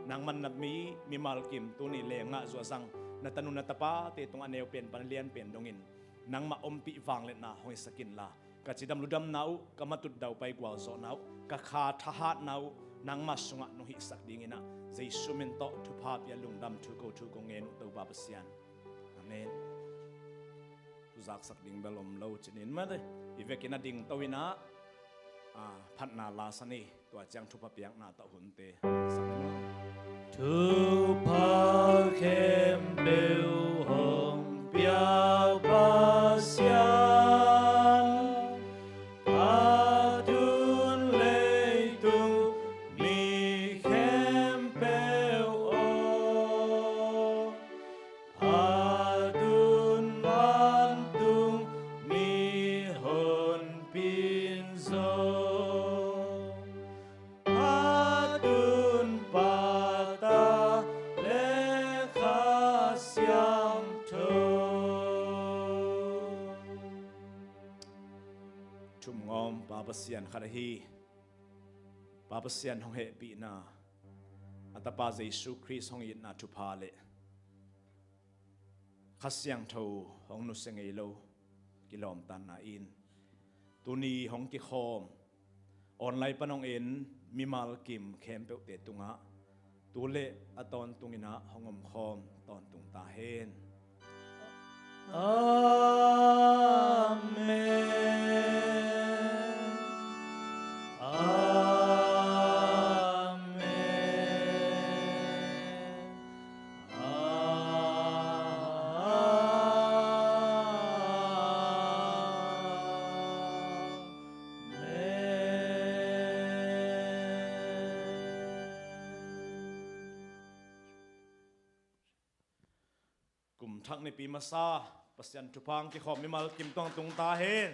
nangmah na mi, mimal kim tuni le ngah zu a zang na tanu na tapate tungah neu pen pan lian pen dongin nangmah ompih vangliatna hong hisak inla, ka cidam ludamna uh, ka matut daupai gualzawhna uh, ka kha thahatna uh nangmah sungah nong hihsak dinginah Jesu min tawh thupha pia lungdam thu ko thu kong ngen uh Topa Pasian. Amen. Thu zaksak ding bel om lo cinin mate, i vekin a dingto inah, a, phatna la sa ni. Tua ciang thupha piakna tawh hunte. Thupha khempeuh hong piak Pasian, a tun leitung mi khempeuh aw, a tun vantung mihonpi in zong, a tun Pa, Ta le Kha Siangtho. Thumngawm Pa Pasian khat ahi, Pa Pasian hong hehpihna, a Tapa Jesu Khrist hong itna thupha le Kha Siangtho hong nusia ngei lo kilawmtatna in tuni hong kikhawm, online pan hong en mimal kim khempeuhte tungah tu le a tawntung inah hong omkhawm tawntung ta hen. Amen. Amen. Amen. Kum thak nipi masa Pasian thupha hong kikhawm mimal kim tawh tung ta hen.